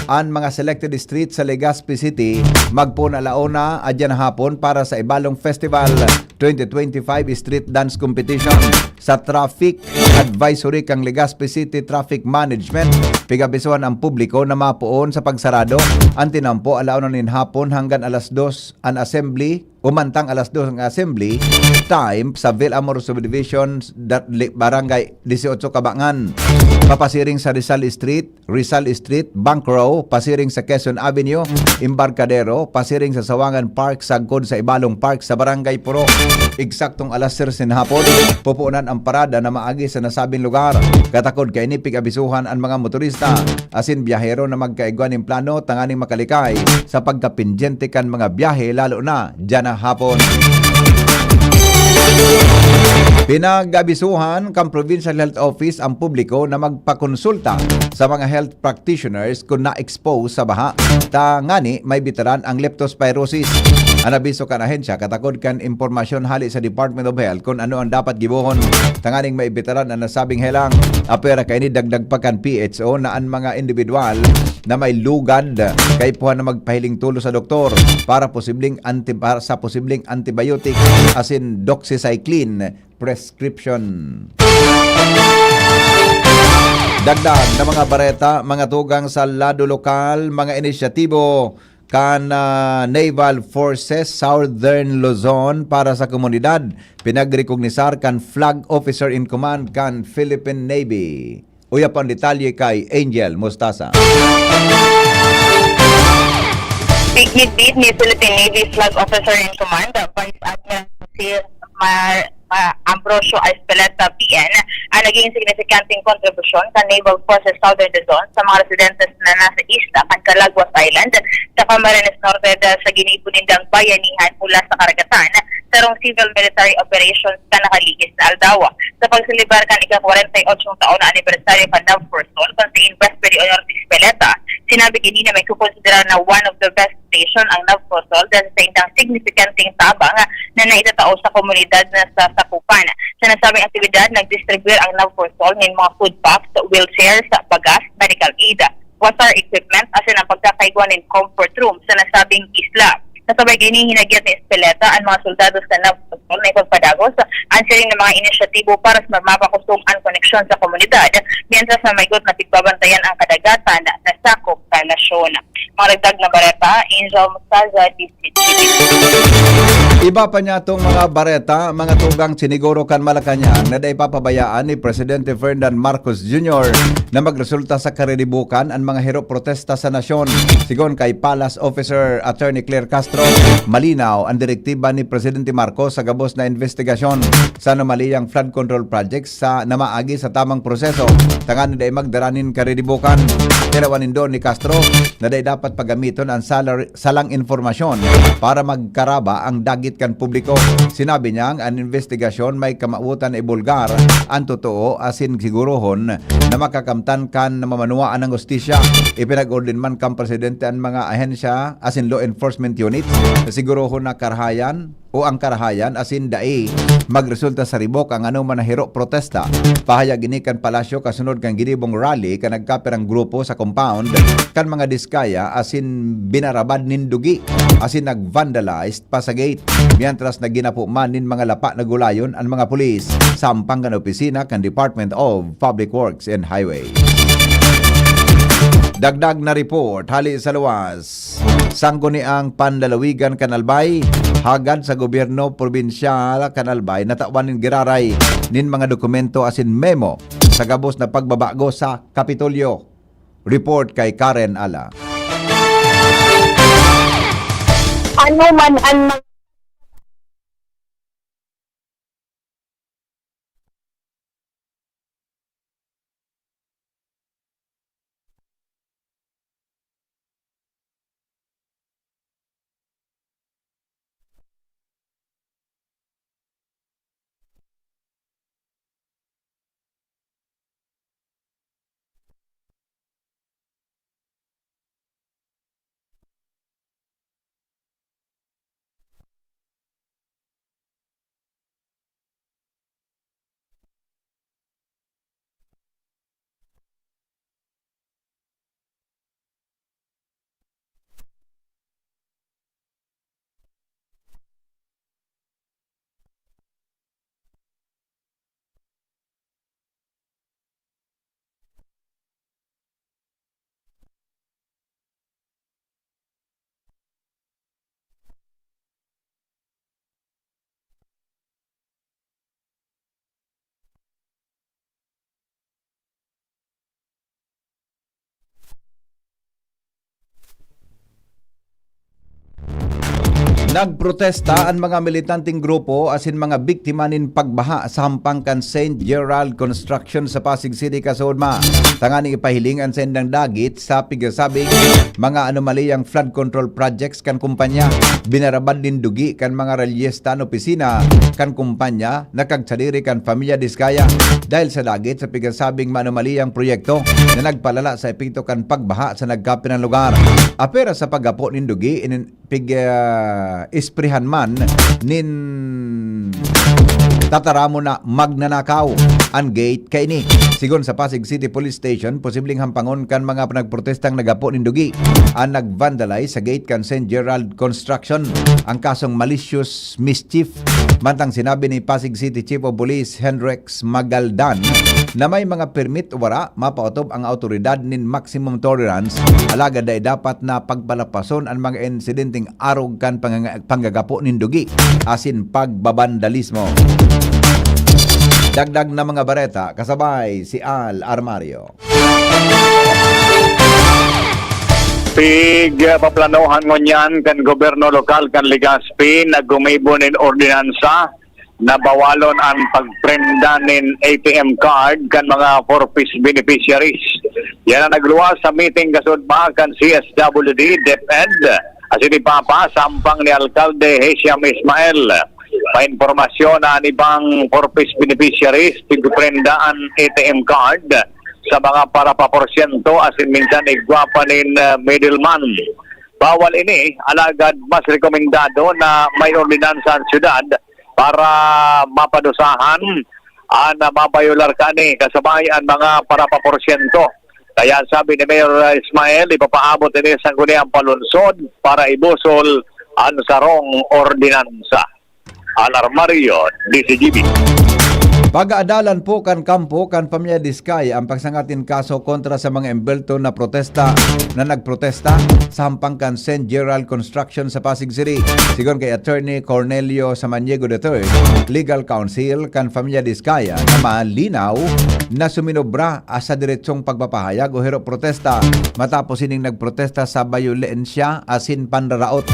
an mga selected streets sa Legazpi City, magpoon alauna adyan hapon para sa Ibalong Festival twenty twenty-five Street Dance Competition. Sa Traffic Advisory kan Legazpi City Traffic Management, pigabisuhan ang publiko na mapoon sa pagsarado an tinampo alauna nin hapon hanggang alas dos an assembly, umantang alas dos ang assembly time sa Villamor Subdivision, dat-, li-, Barangay dieciocho Cabangan. Papasiring sa Rizal Street, Rizal Street, Bank Row, pasiring sa Quezon Avenue, Embarcadero, pasiring sa Sawangan Park, sagkod sa Ibalong Park sa Barangay Puro. Eksaktong alas tres nin hapon, pupunan ang parada na maagi sa nasabing lugar. Katakod kaini, pig-abisuhan an mga motorista asin biyahero na magkaigwa nin plano tanganing makalikay sa pagkapindyente kan mga biyahe, lalo na diyan na hapon. Pinag-abisuhan kan Provincial Health Office ang publiko na magpakonsulta sa mga health practitioners kun na-expose sa baha, tangani maibitaran ang leptospirosis. An abiso kan ahensya katakod kan impormasyon hale sa Department of Health kun ano ang dapat gibohon tanganing maibitaran an nasabing helang. Apwera kaini, dagdag pa kan P H O na an mga individual na may lugad kaipuhan na magpahiling tolos sa doktor para posibleng anti-, para sa posibleng antibiotic asin doxycycline prescription. Dagdag na mga bareta, mga tugang sa lado lokal, mga inisyatibo kan, ah, Naval Forces Southern Luzon para sa komunidad, pinagrekognisar kan Flag Officer in Command kan Philippine Navy. Uya pa ang detalye kay Angel Mostasa. Iginit ni Philippine Navy Flag Officer in Command, Vice Admiral Jose Mar-, Ma-, Ambrosio Espeleta, P N, ang naging signifikanteng kontribusyon sa Naval Forces Southern Luzon sa mga residentes na nasa isla kan Calaguas Island sa Camarines Norte, sa ginibo nindang bayanihan mula sa karagatan, sarong civil military operations kan nakalihis na aldaw. Sa pagselebrar kan ika-kwarenta y ocho taon na anibersaryo kan Navforsol, kan si Invest Pwede Honor Espeleta, sinabi kaini na may kukonsiderar na one of the best station ang Navforsol dahil sa indang signifikanteng tabang na naitatao sa komunidad na sa sakupan. Sa nasabing aktibidad, nagdistribuyar ang Navforsol nin mga food packs, wheelchairs, bagas, medical aid, water equipment, asin ang pagkakaigwa nin comfort room sa nasabing isla. Kasabay kaini, hinagyat ni Espeleta an mga soldados sa Navforsol na ipagpadagos an siring na mga inisyatibo para sa mapakusog an koneksyon sa komunidad, mientras na maigot na pigbabantayan ang kadagatan na sakop sa nasyon. Mga dagdag na bareta, Angel Mostaza, D C T V. Iba pa niya tong mga bareta, mga tugang, siniguro kan Malacañang na dai papabayaan ni Presidente Ferdinand Marcos Junior na magresulta sa kariribukan an mga hero protesta sa nasyon. Sigon kay Palace Officer Attorney Claire Castro, malinaw ang direktiba ni Presidente Marcos sa gabos na investigasyon sa anomaliyang flood control projects sa na maagi sa tamang proseso, tanganing dai magdara nin kariribukan. Tinawan nindo ni Castro na dai dapat pagamiton an salar-, salang impormasyon para magkaraba ang dagit kan publiko. Sinabi niyang an investigasyon may kamawotan na ibulgar an totoo asin sigurohon na makakamtan kan mamanuwaan ng hustisya. Ipinag-ordin man kan presidente an mga ahensya asin law enforcement units na sigurohon na karahayan o ang karahayan asin dai magresulta sa ribok ang anoman na hero protesta. Pahayag ini kan palasyo kasunod kan ginibong rally kan nagkapirang grupo sa compound kan mga Diskaya asin binarabad nin dugi asin nag-vandalize pa sa gate, mientras na ginapo man nin mga lapa na gulayon an mga pulis sa ampang kan opisina kan Department of Public Works and Highway. Dagdag na report hali sa luwas. Sangguniang panlalawigan kan Albay, hagad sa gobyerno probinsyal kan Albay natawan nin giraray nin mga dokumento asin memo sa gabos na pagbabago sa Kapitolyo. Report kay Karen Ala. Ano man ang mga Nagprotesta an mga militanteng grupo asin mga biktima nin pagbaha sa hampang kan Saint Gerald Construction sa Pasig City, kasuodma, tanganing ipahiling an saindang dagit sa pigasabing mga anomaliyang flood control projects kan kumpanya. Binarabad nin dugi kan mga relyesta an opisina kan kumpanya na kagsadiri kan Pamilya Diskaya dahil sa dagit sa pigasabing maanomaliyang proyekto na nagpalala sa epekto kan pagbaha sa nagkapirang lugar. Apwera sa paggapo nin dugi, inin-, pig, ah, isprihan man nin tataramon na magnanakaw an gate kaini. Sigon sa Pasig City Police Station, posibleng hampangon kan mga nagprotestang naggapo nin dugi an nag-vandalize sa gate kan Saint Gerald Construction ang kasong malicious mischief. Mantang sinabi ni Pasig City Chief of Police Henrex Magaldan na may mga permit o wara, mapaotob ang awtoridad nin maximum tolerance, alagad dai dapat na pagpalapason an mga insidenteng arog kan panganga-, panggagapo nin dugi asin pagbabandalismo. Dagdag na mga bareta, kasabay si Al Armario. Pig, ah, paplanohan ngunyan kan gobyerno lokal kan Legazpi na gumibo nin ordinansa na bawalon an pagprenda nin A T M card kan mga Four Ps beneficiaries. Yan ang nagluwas sa meeting kasuodma kan C S W D, DepEd, asin ni Papa, sa ampang ni Alkalde Hisham Ismael. May impormasyon na an ibang Four Ps beneficiaries, tigprenda an A T M card sa mga parapaporsyento asin minsan igwa pa nin, ah, middleman. Bawal ini, alagad mas rekomendado na may ordinansa an syudad para mapadusahan an mabayolar kani, kasabay an mga parapaporsyento. Kaya sabi ni Mayor Ismael, ipapaabot ini sa Sangguniang Palunsod para ibusol an sarong ordinansa. Al Armario, D Z G B. Pag-aadalan po kan kampo kan Pamilya Diskaya ang pagsangat nin kaso kontra sa mga embelto na protesta, na nagprotesta sa hampang kan Saint Gerald Construction sa Pasig City. Sigon kay Attorney Cornelio Samaniego the third, legal counsel kan Pamilya Diskaya, na malinaw na suminobra sa diretsong pagpapahayag o hero protesta matapos ining nagprotesta sa bayolensya asin panraraot.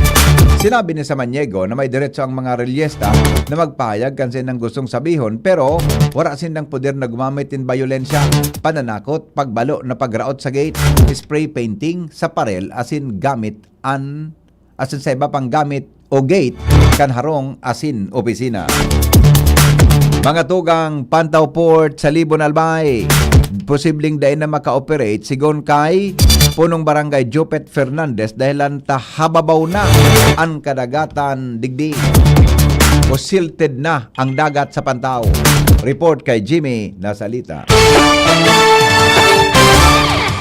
Sinabi ni Samaniego na may diretso ang mga relyesta na magpahayag kan saindang gustong sabihon, pero wara sindang poder na gumamit nin bayolensya, pananakot, pagbalo na pagraot sa gate, spray painting sa parel asin gamit an asin sa iba pang gamit o gate kan harong asin opisina. Mga tugang, Pantaw Port sa Libon, Albay, posibleng dai na maka-operate, sigon kay Punong Barangay Jopet Fernandez, dahilan ta hababaw na an kadagatan digdi. silted na ang dagat sa Pantao. Report kay Jimmy Nasalita.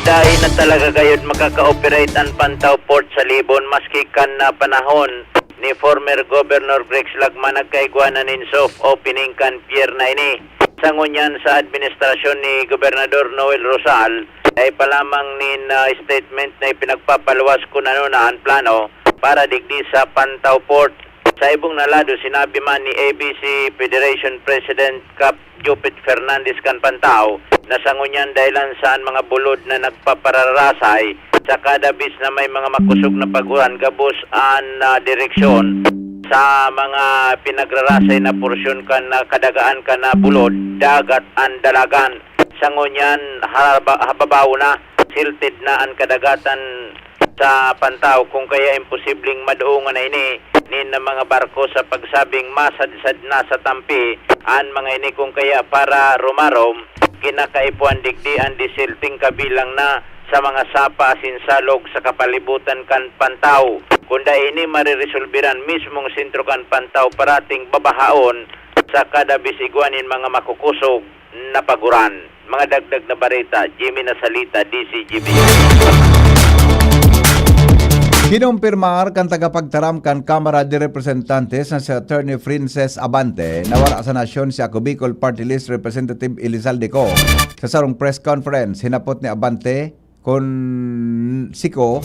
Dai na talaga gayod makaka-operate an Pantao Port sa Libon maski kan, ah, panahon ni former Governor Rex Lagman nagkaigwa na nin soft opening kan pier na ini. Sa ngunyan sa administrasyon ni Gobernador Noel Rosal, ay pa lamang nin, ah, statement na ipinagpapaluwas kun ano na an plano para digdi sa Pantao Port. Sa ibong na lado, sinabi man ni A B C Federation President Kap Jupit Fernandez kan Pantao na sa ngunyan dahilan sa an mga bulod na nagpapararasay sa kada bis na may mga makusog na pag-uran gabos an, ah, direksyon sa mga pinagrarasay na porsyon kan, ah, kadagaan kan, ah, bulod, dagat an dalagan. Sa ngunyan, haraba-, hababaw na, silted na an kadagatan sa Pantao, kung kaya imposibleng madoongan na ini nin mga barko sa pagsabing masadsad na sa tampi an mga ini, kung kaya para rumarom, kinakaipuhan digdi an disilting kabilang na sa mga sapa asin salog sa kapalibutan kan Pantao. Kunda ini mariresolbiran mismong sentro kan Pantao, parating babahaon sa kada bisigwa nin mga makukusog na paguran. Mga dagdag na bareta, Jimmy Nasalita, D C G B. Kinumpirmar kan tagapagtaram kan Kamara de Representantes na si Attorney Princess Abante na wara sa nasyon si Ako Bicol Party List Representative Elizalde Co. Sa sarong press conference, hinapot ni Abante kun siko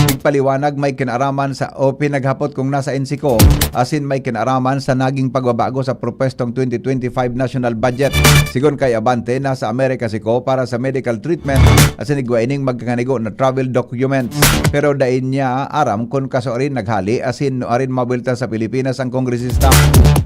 nagpaliwanag may kinaaraman sa, o pinaghapot kung nasain siko, asin may kinaaraman sa naging pagbabago sa propwestong twenty twenty-five national budget. Sigon kay Abante, nasa Amerika siko para sa medical treatment, asin igwa ining magkakanigo na travel documents. Pero dai niya aram kun kasuarin naghali, asin nuarin mabwelta sa Pilipinas ang kongresista.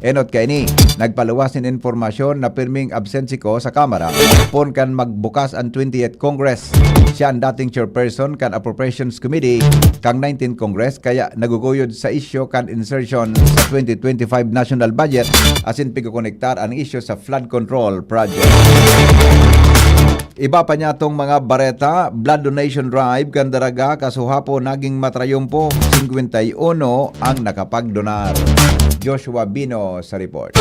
Enot kaini, nagpaluwas nin impormasyon na pirming absent siko sa Kamara poon kan magbukas an twentieth Congress. Siya an dating chairperson kan Appropriations Committee kan nineteenth Congress, kaya naguguyod sa isyu kan insertion sa twenty twenty-five national budget asin pigkokonektar an isyu sa flood control project. Iba pa niyatong mga bareta, blood donation drive kan Daraga, kasuhapon naging matrayumpo, singkwenta y uno ang nakapagdonar. Joshua Bino sa report.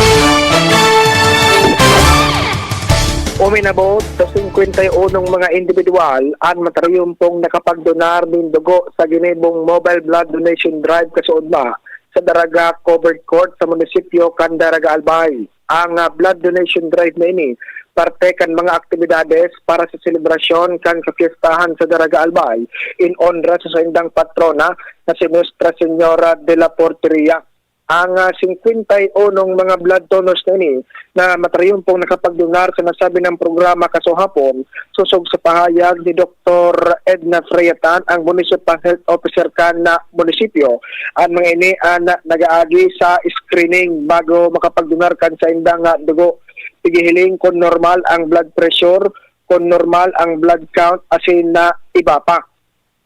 Uminabot sa singkwenta y unong mga indibidwal an matrayumpong nakapagdonar nin dugo sa ginibong Mobile Blood Donation Drive kasuodma sa Daraga Covered Court sa munisipyo kan Daraga Albay. Ang, ah, blood donation drive na ini parte kan mga aktibidades para sa selebrasyon kan kapyestahan sa Daraga Albay in onra sa saindang patrona na si Nuestra Señora de la Porteria. Ang, ah, singkwenta y unong mga blood donors na ini na matrayumpong nakapagdonar sa nasabi ng programa kasuhapon, sosog sa pahayag ni Doktor Edna Freya Tan, ang Municipal Health Officer kan, ah, munisipyo. Ang mga ini an nag-aagi sa screening bago makapagdonar kan saindang, ah, dugo. Pighihiling kun normal ang blood pressure, kun normal ang blood count, asin na iba pa.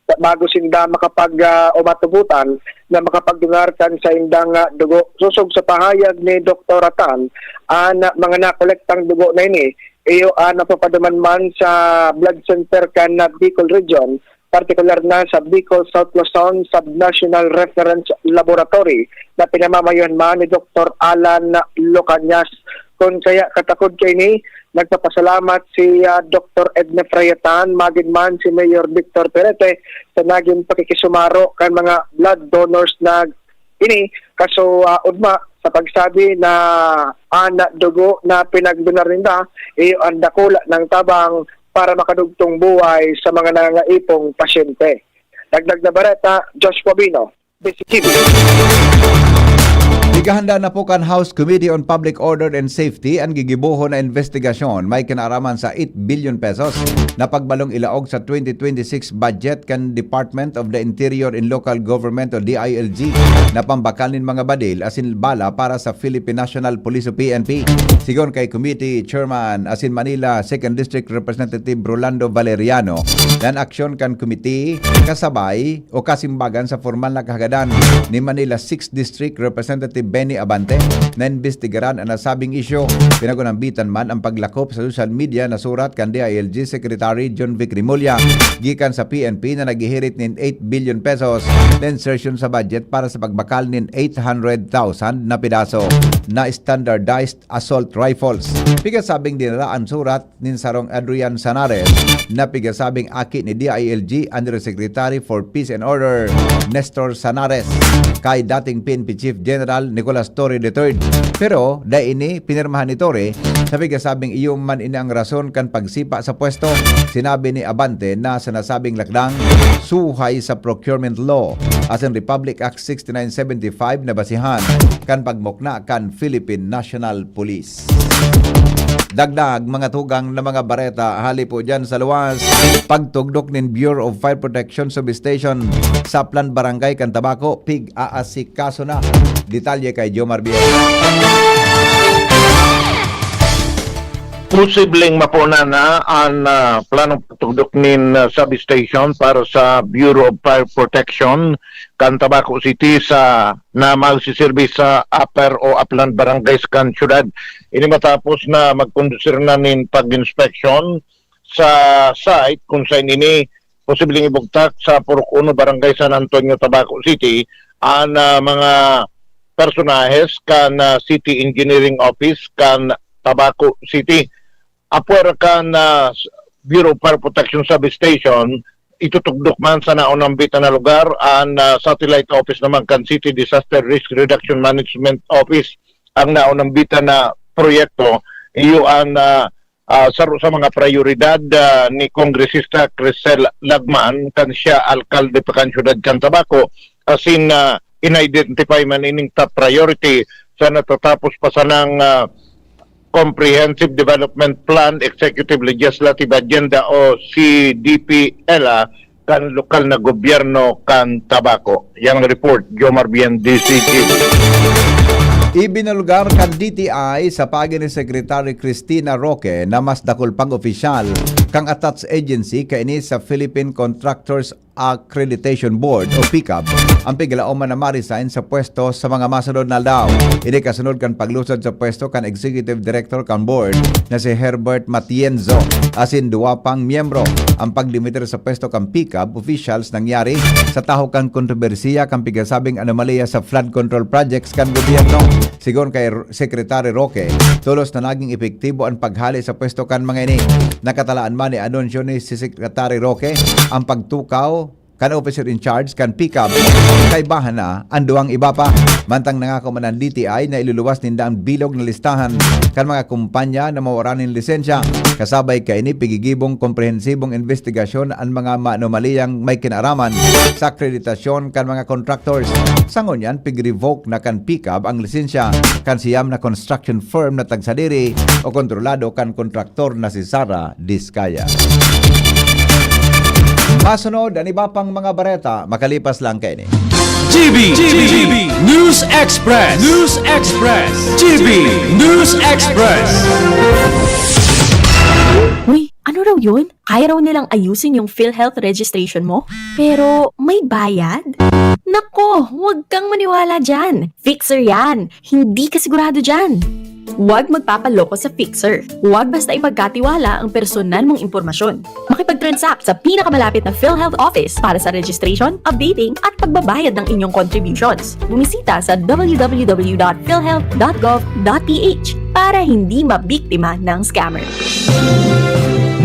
Bago sinda makapag, ah, o matubotan na makapagdonar kan saindang, ah, dugo. Sosog sa pahayag ni Doktor Tan, an mga nakolektang dugo na ini, iyo an napapaduman man sa blood center kan, ah, Bicol Region, partikular na sa Bicol South Luzon Sub-National Reference Laboratory na pinamamayohan man ni Doktor Alan Locañas. Kun kaya katakod kaini, nagpapasalamat si, ah, Doktor Edna Freya Tan, magid man si Mayor Victor Perete sa naging pakikisumaro kan mga blood donors na ini. Kaso, ah, ugma sa pagsabi na an dugo na pinagdonar ninda, iyo an dakula nang tabang para makadugtong buhay sa mga nangangaipong pasyente. Dagdag na bareta, Joshua Bino, D C T V. Igahanda na po kan House Committee on Public Order and Safety an gigibohon na investigasyon may kinaaraman sa eight billion pesos na pagbalong ilaog sa twenty twenty-six budget kan Department of the Interior and Local Government o D I L G na pambakal nin mga badil asin bala para sa Philippine National Police o P N P. Sigon kay Committee Chairman asin Manila Second District Representative Rolando Valeriano, na an aksyon kan committee kasabay o kasimbagan sa formal na kahagadan ni Manila Sixth District Representative Benny Abante na imbestigaran an nasabing isyu. Pinag-unambitan man ang paglakop sa social media na surat kan D I L G Secretary John Vic Remulla gikan sa P N P na naghihirit nin eight billion pesos na insertion sa budget para sa pagbakal nin eight hundred thousand na pidaso na standardized assault rifles. Pigasabing dinala an surat nin sarong Adrian Sanares na pigasabing aki ni D I L G Undersecretary for Peace and Order Nestor Sanares kay dating P N P Chief General Nicolas Torre the third. Pero dai ini pinirmahan ni Torre sa pigasabing iyo man ini ang rason kan pagsipa sa pwesto. Sinabi ni Abante na sa nasabing lakdang suhay sa procurement law asin Republic Act sixty-nine seventy-five na basihan kan pagmukna kan Philippine National Police. Dagdag mga tugang na mga bareta hali po dyan sa luwas. Pagtugdok nin Bureau of Fire Protection Substation sa Plan Barangay kan Tabaco, pig-aasikaso na. Detalye kay Jomar Biel. Posibleng mapuna na an ah, planong pagtugdok nin ah, substation para sa Bureau of Fire Protection kan Tabaco City sa na magsiserbi sa upper o upland barangays kan syudad. Ini matapos na magkondusir na nin pag-inspeksyon sa site kung saan ini posibleng ibugtak sa Purok Uno, Barangay San Antonio, Tabaco City, an ah, mga personahes kan ah, City Engineering Office kan Tabaco City. Apwera kan ah, Bureau of Fire Protection Substation, itutugdok man sa naunambitan na lugar an ah, satellite office naman kan City Disaster Risk Reduction Management Office. Ang naunambitan na proyekto, iyo an ah, ah, saro sa mga prayoridad ah, ni Kongresista Crisel Lagman kan siya alkalde pa kan siyudad kan Tabaco, asin ah, in-identify man ining top priority sa natatapos pa sanang ah, Comprehensive Development Plan, Executive Legislative Agenda o C D P L A kan lokal na gobyerno kan Tabaco. Yang report, Jomar Bien, D C G. Ibinulgar kan D T I sa paagi ni Secretary Cristina Roque na mas dakul pang opisyal kan attached agency kaini sa Philippine Contractors Accreditation Board o PCAB ang piglaoman na ma-resign sa pwesto sa mga masunod na aldaw. Ini kasunod kan paglusod sa pwesto kan Executive Director kan Board na si Herbert Matienzo asin duwa pang miyembro. Ang pagdimitir sa pwesto kan PCAB officials nangyari sa tahaw kan kontrobersiya kan pigasabing anomalya sa flood control projects kan gobyerno. Sigon kay Secretary Roque, tolos na naging epektibo an paghale sa pwesto kan mga ini. Nakatalaan man ni anunsyo ni si Secretary Roque ang pagtukaw kan officer in charge kan PCAB. Kaibahan na ang duwang iba pa. Mantang nangako man ang D T I na iluluwas ninda ang bilog na listahan kan mga kumpanya na mawara nin lisensya. Kasabay kaini, pigigibong komprehensibong investigasyon an mga maanomaliyang may kinaaraman sa akreditasyon kan mga contractors. Sa ngunyan, pig-revoke na kan PCAB ang lisensya kan siyam na construction firm na tagsadiri o kontrolado kan kontraktor na si Sara Diskaya. Masunod, an iba pang mga bareta, makalipas lang kaini. G B, G B, News Express, News Express, G B, News Express. Uy, ano raw yun? Kaya raw nilang ayusin yung PhilHealth registration mo? Pero may bayad? Nako, huwag kang maniwala dyan. Fixer yan. Hindi ka sigurado dyan. Huwag magpapaloko sa Fixer. Huwag basta ipagkatiwala ang personal mong impormasyon. Makipag-transact sa pinakamalapit na PhilHealth office para sa registration, updating, at pagbabayad ng inyong contributions. Bumisita sa w w w dot philhealth dot gov dot p h para hindi mabiktima ng scammer.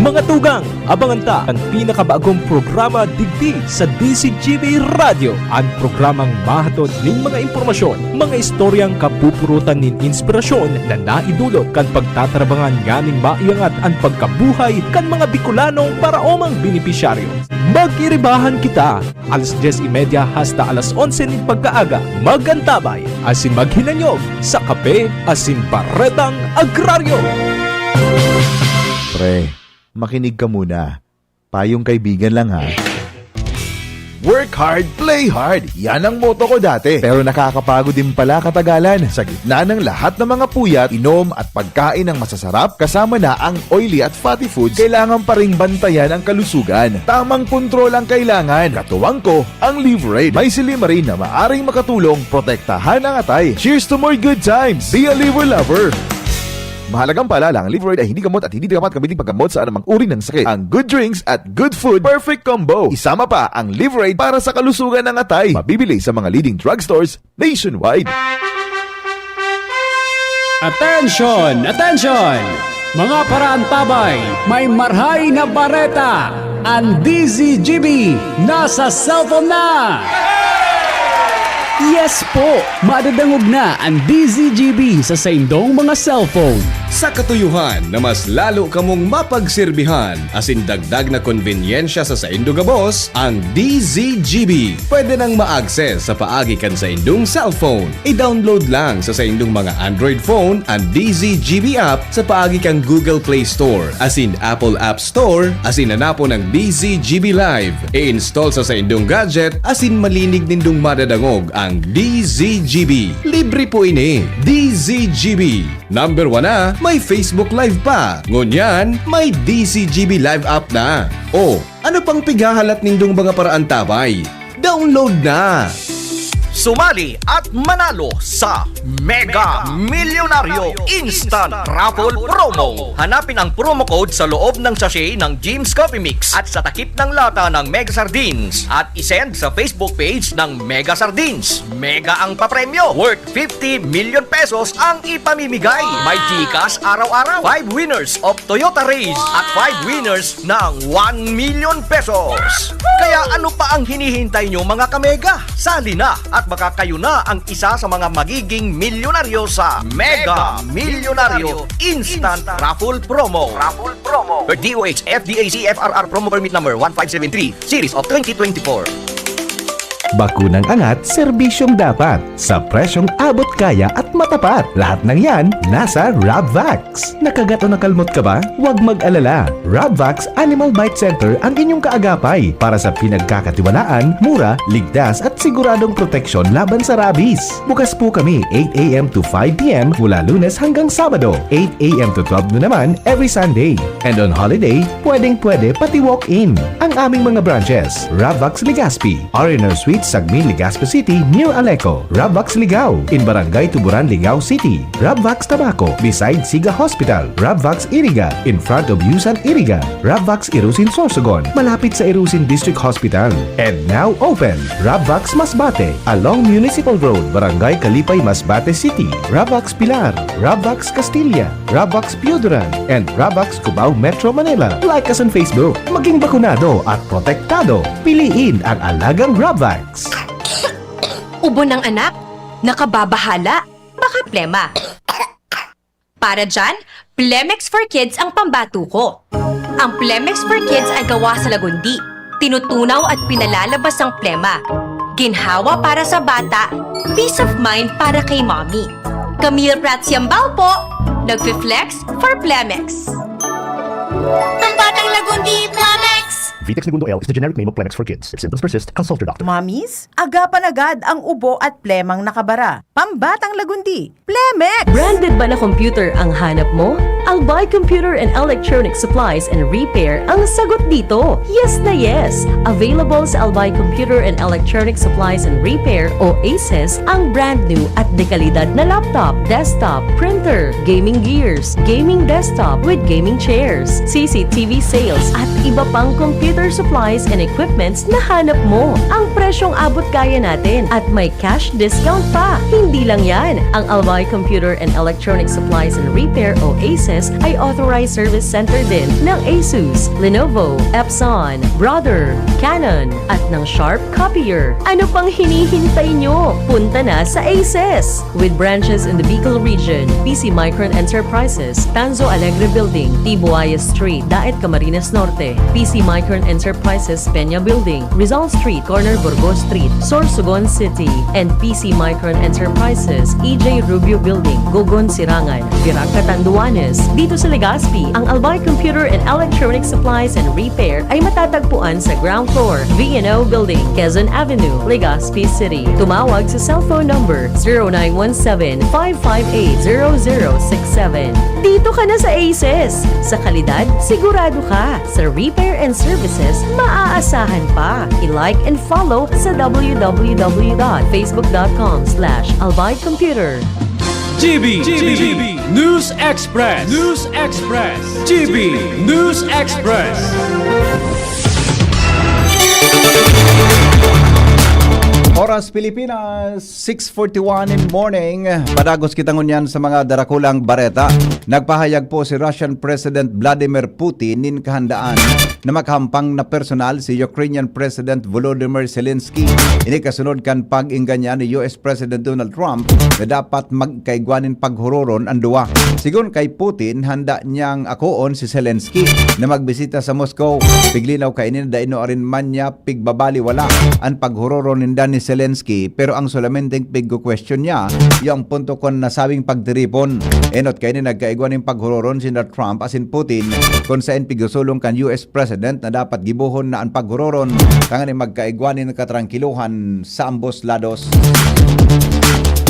Mga tugang, abangan ta an pinakabagong programa digdi sa D C G B Radio, an programang mahatod nin mga impormasyon, mga istoryang kapupurutan nin inspirasyon na naidulot kan pagtatarabangan nganing maiangat an pagkabuhay kan mga Bicolanong paraomang benepisyaryo. Magiribahan kita alas dyes y media hasta alas onse nin pagkaaga. Mag-antabay asin maghinanyog sa Kape asin Baretang Agraryo. Pre, makinig ka muna. Payong kaibigan lang ha. Work hard, play hard. Yan ang motto ko dati. Pero nakakapagod din pala katagalan. Sa gitna ng lahat ng mga puyat, inom at pagkain ng masasarap, kasama na ang oily at fatty foods, kailangan pa ring bantayan ang kalusugan. Tamang kontrol ang kailangan. Katuwang ko, ang Livraid. May silymarin na maaring makatulong protektahan ang atay. Cheers to more good times! Be a Liver Lover! Mahalagang paalala, ang Livraid ay hindi gamot at hindi dapat gamitin paggamot sa anumang uri ng sakit. Ang good drinks at good food, perfect combo. Isama pa ang Livraid para sa kalusugan ng atay. Mabibili sa mga leading drugstores nationwide. Attention! Attention! Mga paraantabay, may marhay na bareta! Ang D Z G B nasa cellphone na! Yes po! Madadangog na ang D Z G B sa saindong mga cellphone. Sa katuyuhan na mas lalo kamong mapagserbihan asin dagdag na konbenyensya sa saindo gabos, ang D Z G B pwede nang ma-access sa paagi kan saindong cellphone. I-download lang sa saindong mga Android phone an D Z G B app sa paagi kan Google Play Store asin Apple App Store asin hanapon ang D Z G B Live. I-install sa saindong gadget asin malinig nindong madadangog ang D Z G B. Libre po ini. D Z G B. Number one na, may Facebook Live pa. Ngunyan, may D Z G B Live app na. O, ano pang pighahalat nindong mga paraantabay? Download na! Sumali at manalo sa Mega Milyonaryo Instant Raffle Promo. Hanapin ang promo code sa loob ng sachet ng Jim's Coffee Mix at sa takip ng lata ng Mega Sardines at isend sa Facebook page ng Mega Sardines. Mega ang papremyo, worth fifty million pesos ang ipamimigay. May GCash araw-araw, five winners of Toyota Rays at five winners ng one million pesos. Kaya ano pa ang hinihintay nyo, mga kamega? Sali na at baka kayo na ang isa sa mga magiging milyonaryo sa Mega Milyonaryo Instant Raffle Promo. Raffle Promo. Per D O H F D A C F R R Promo Permit Number one five seven three, Series of twenty twenty-four. Bakunang angat, serbisyong dapat, sa presyong abot-kaya at matapat. Lahat ng yan, nasa Rabvax. Nakagat o nakalmot ka ba? Huwag mag-alala. Rabvax Animal Bite Center ang inyong kaagapay para sa pinagkakatiwalaan, mura, ligtas at siguradong proteksyon laban sa rabies. Bukas po kami eight a.m. to five p.m. mula Lunes hanggang Sabado, eight a.m. to twelve noon naman every Sunday. And on holiday, pwedeng-pwede pati walk-in. Ang aming mga branches, Rabvax Legazpi, R and R Suites, Sagmin, Legazpi City, near Aleco, Rabvax Ligao, in Barangay Tuburan, Ligao City, Rabvax Tabaco, beside Siga Hospital, Rabvax Iriga, in front of Yusan Iriga, Rabvax Irusin Sorsogon, malapit sa Irusin District Hospital, and now open, Rabvax Masbate, along Municipal Road, Barangay Kalipay, Masbate City, Rabvax Pilar, Rabvax Castilla, Rabvax Pioduran, and Rabvax Cubao, Metro Manila. Like us on Facebook. Maging bakunado at protektado. Piliin ang alagang Rabvax. Ubo ng anak? Nakababahala? Baka plema. Para dyan, Plemex for Kids ang pambato ko. Ang Plemex for Kids ay gawa sa lagundi. Tinutunaw at pinalalabas ang plema. Ginhawa para sa bata, peace of mind para kay mommy. Camille Prats Yambao po, nagfi-flex for Plemex. Pambatang Lagundi, Plemex! Vitex Negundo L is the generic name of Plemex for kids. If symptoms persist, consult your doctor. Mommies, agapan agad ang ubo at plemang nakabara. Pambatang Lagundi, Plemex! Branded ba na computer ang hanap mo? Albay Computer and Electronic Supplies and Repair ang sagot dito. Yes na yes! Available sa Albay Computer and Electronic Supplies and Repair o ACES ang brand new at dekalidad na laptop, desktop, printer, gaming gears, gaming desktop with gaming chairs, C C T V sales at iba pang computer supplies and equipments na hanap mo. Ang presyong abot kaya natin at may cash discount pa. Hindi lang yan, ang Albay Computer and Electronic Supplies and Repair o ACES ay authorized service center din ng Asus, Lenovo, Epson, Brother, Canon, at ng Sharp Copier. Ano pang hinihintay nyo? Punta na sa ACES! With branches in the Bicol region, P C Micron Enterprises, Tanzo Alegre Building, T. Buaya Street, Daet, Camarines Norte, P C Micron Enterprises Peña Building, Rizal Street, corner Burgos Street, Sorsogon City, and P C Micron Enterprises, E J Rubio Building, Gogon, Sirangan, Virac, Catanduanes. Dito sa Legazpi, ang Albay Computer and Electronic Supplies and Repair ay matatagpuan sa ground floor, V and O Building, Quezon Avenue, Legazpi City. Tumawag sa cellphone number zero nine one seven, five five eight, zero zero six seven. Dito ka na sa Aces! Sa kalidad, sigurado ka. Sa repair and services, maaasahan pa. I-like and follow sa w w w dot facebook dot com slash albay computer. G B, G B, News Express, News Express, G B, News Express. Oras Pilipinas, six forty-one in morning. Padagos kita ngunyan sa mga darakulang bareta. Nagpahayag po si Russian President Vladimir Putin nin kahandaan na makahampang na personal si Ukrainian President Volodymyr Zelensky. Ini kasunod kan pag-inggan niya ni U S President Donald Trump na dapat magkaigwa nin paghororon an duwa. Sigon kay Putin, handa niyang akoon si Zelensky na magbisita sa Moscow. Piglinaw kaini na dai nuarin man niya pigbabaliwala an paghororon ninda ni Zelensky, pero ang solamenteng pigkukwestiyon niya, iyo ang punto kun nasabing pagtiripon. Enot kaini nagkaigwa nin paghororon sinda Trump asin Putin, kun saen pigsusulong kan U S President na dapat gibohon na an paghororon tanganing magkaigwa nin katrangkilohan sa ambos lados.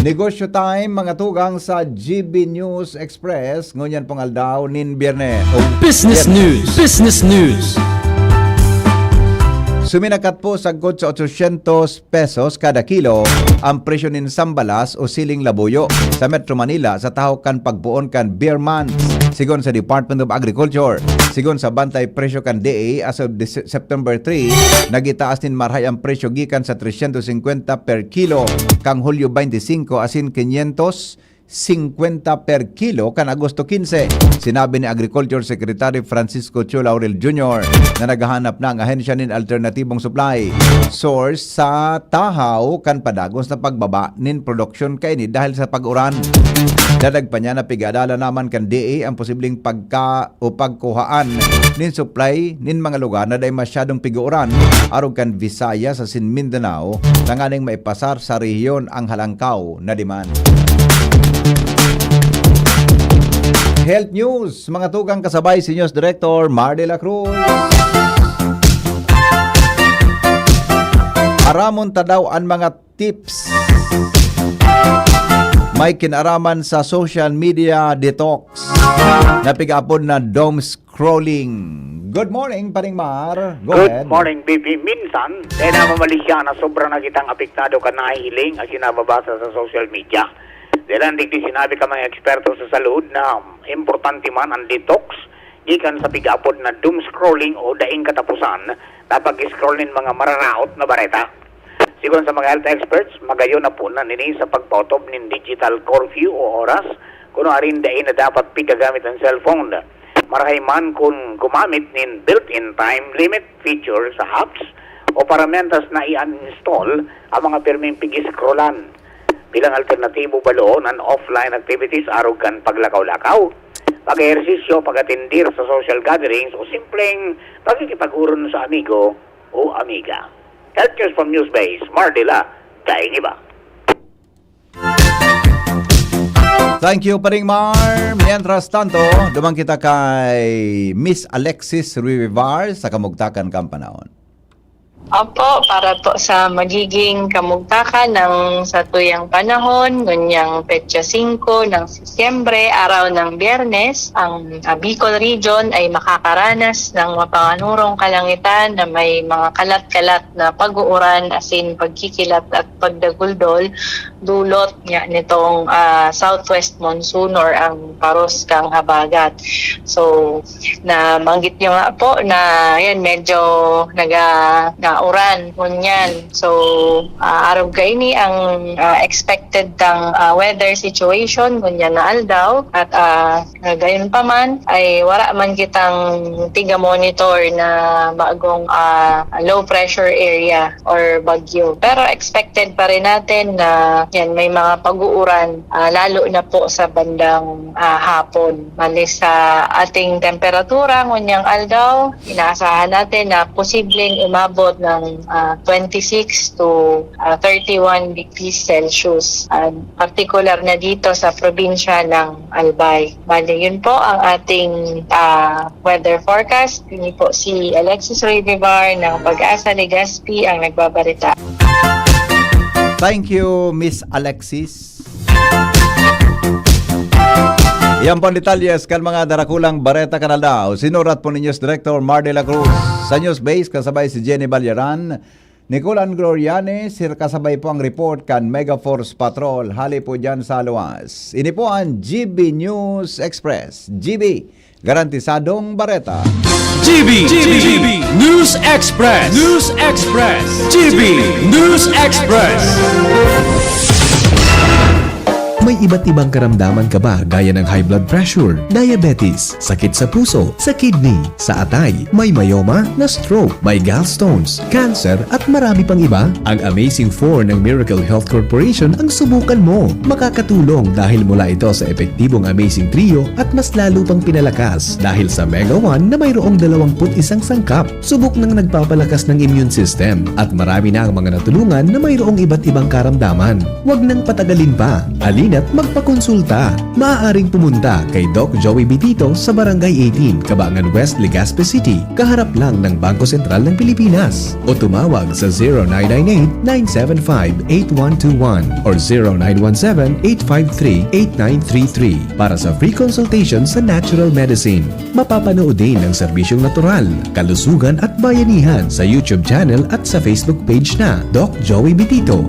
Negosyo Time, mga tugang sa G B News Express, ngunyan pong aldaw nin Biyernes. O, Business Biyernes. News, Business News. Suminakat po sagkod sa ochocientos pesos kada kilo ang presyo nin sambalas o siling labuyo sa Metro Manila sa tahaw kan pagpoon kan bear month, sigon sa Department of Agriculture. Sigon sa bantay presyo kan D A, as of Dece- September three, nagitaas nin marahay ang presyo gikan sa trescientos cincuenta per kilo kan Hulyo twenty-five asin quinientos cincuenta per kilo kan Agosto quince. Sinabi ni Agriculture Secretary Francisco Cho Laurel Junior na naghahanap na ang ahensya nin alternatibong supply source sa tahaw kan padagos na pagbaba nin produksyon kaini dahil sa pag-uran. Dadag pa niya na pig-aadalan naman kan D A ang posibleng pagka o pagkuhaan nin supply nin mga lugar na dai masyadong pig-uuran, arog kan Visayas asin Mindanao, tanganing maipasar sa rehiyon ang halangkaw na demand. Health News, mga tugang, kasabay si News Director Mar de la Cruz. Aramon ta daw an mga tips may kinaraman sa social media detox na pig-apod na doom scrolling. Good morning, Paring Mar. Go Good ahead. Morning, B B. Minsan, dahil namamali siya na sobra na kitang apektado kan nahihiling at sinababasa sa social media. Dahil ang digdi sinabi ka mga eksperto sa salud na importante man ang detox, gikan sa pig-apod na doom scrolling o daing katapusan na pag-scroll nin mga mararaot na bareta. Sigon sa mga health experts, magayon na po na nini sa pagpaotob nin digital curfew o oras, kuno arin dai na dapat pigagamit ang cellphone. Marahay man kun gumamit nin built-in time limit feature sa apps o paramihan tas na i-uninstall ang mga pirming pig-scrollan. Bilang alternatibo baloon an offline activities arog kan paglakaw-lakaw, pag-ehersisyo, pag-atendir sa social gatherings o simpleng pakikipag-uron sa amigo o amiga. Health News from Newsbase, Mardila, daing iba. Thank you, Paring Mar. Mientras tanto, duman kita kay Miss Alexis Rivivar sa Kamugtakan kan Panahon. Opo, para po sa magiging kamugtakan ng satuyang panahon, ngunyang petsa singko ng Setyembre, araw ng Biyernes, ang ah, Bicol Region ay makakaranas ng mapanganurong kalangitan na may mga kalat-kalat na pag-uuran, asin pagkikilat at pagdaguldol, dulot nga nitong ah, southwest monsoon or ang paros kang habagat. So, nabanggit nyo nga po na yan, medyo naga, na uran, ngunyan. So, ah, arog kaini ang, ah, expected tang, ah, weather situation ngunyan na aldaw. At, ah, gayon pa man, ay wala man kitang tiga-monitor na bagong, ah, low pressure area or bagyo. Pero expected pa rin natin na yan, may mga pag-uuran, ah, lalo na po sa bandang, ah, hapon. Bali sa ating temperatura, ngunyang aldaw, inaasahan natin na posibleng umabot ng, ah, twenty-six to, ah, thirty-one degrees Celsius. Ah, partikular na dito sa probinsya ng Albay. Bali, yun po ang ating, ah, weather forecast. Ini po si Alexis Revivar ng Pag-asa Legazpi ang nagbabarita. Thank you, Miss Alexis. Iyan po ang detalyes kan mga darakulang bareta kan aldaw. Sinurat po ni News Director Mar de la Cruz. Sa News Base, kasabay si Jenny Balyaran, Nicole Anglorianes, kasabay po ang report kan Mega Force Patrol. Hali po dyan sa luwas. Ini po ang G B News Express. G B, garantisadong bareta. G B, G B, News Express, News Express, G B News Express. May iba't ibang karamdaman ka ba gaya ng high blood pressure, diabetes, sakit sa puso, sa kidney, sa atay, may myoma, na-stroke, may gallstones, cancer at marami pang iba? Ang Amazing four ng Miracle Health Corporation ang subukan mo. Makakatulong dahil mula ito sa epektibong Amazing Trio at mas lalo pang pinalakas dahil sa Mega one na mayroong dalawang put isang sangkap. Subok nang nagpapalakas ng immune system at marami na ang mga natulungan na mayroong iba't ibang karamdaman. Huwag nang patagalin pa. Halina't magpakonsulta. Maaaring pumunta kay Doc Joey Bitito sa Barangay eighteen, Cabangan West, Legazpi City, kaharap lang ng Bangko Sentral ng Pilipinas. O tumawag sa zero nine nine eight, nine seven five, eight one two one or zero nine one seven, eight five three, eight nine three three para sa free consultation sa natural medicine. Mapapanood din ang serbisyong natural, kalusugan at bayanihan sa YouTube channel at sa Facebook page na Doc Joey Bitito.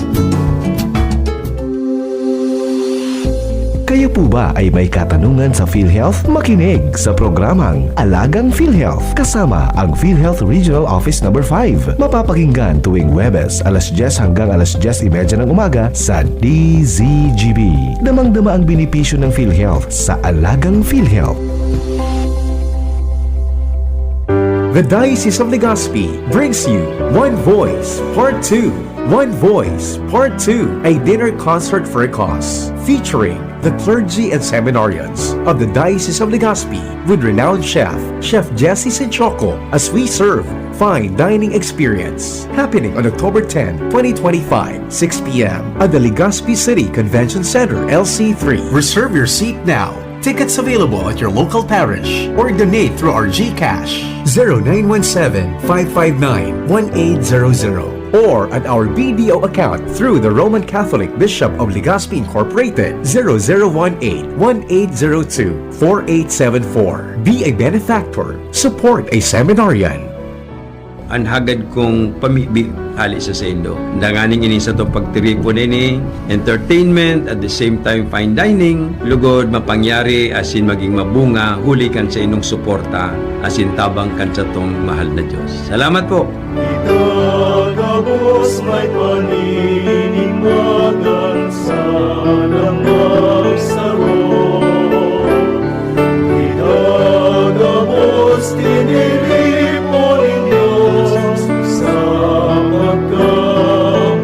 Kayo po ba ay may katanungan sa PhilHealth? Makinig sa programang Alagang PhilHealth kasama ang PhilHealth Regional Office Number five. Mapapakinggan tuwing Huwebes, alas dyes hanggang alas dyes y media ng umaga sa D Z G B. Damang-dama ang benepisyo ng PhilHealth sa Alagang PhilHealth. The Diocese of Legazpi brings you One Voice Part two. One Voice Part two, a dinner concert for a cause, featuring the clergy and seminarians of the Diocese of Legazpi with renowned chef, Chef Jesse Sinchoco, as we serve fine dining experience. Happening on October ten, twenty twenty-five, six p m at the Legazpi City Convention Center, L C three. Reserve your seat now. Tickets available at your local parish or donate through our GCash, zero nine one seven, five five nine, one eight zero zero, or at our B D O account through the Roman Catholic Bishop of Legazpi Incorporated, zero zero one eight, one eight zero two, four eight seven four. Be a benefactor. Support a seminarian. An hagad kong pamibi hale sa saindo. Danganing ini satong pagtiripon ini, entertainment, at the same time fine dining, lugod mapangyari asin maging mabunga huli kan saindong suporta asin tabang kan satong mahal na Dios. Salamat po! Itagabos may paninimagan sana magsaro. Itagabos tiniripo nin Dios sa pagkamuot.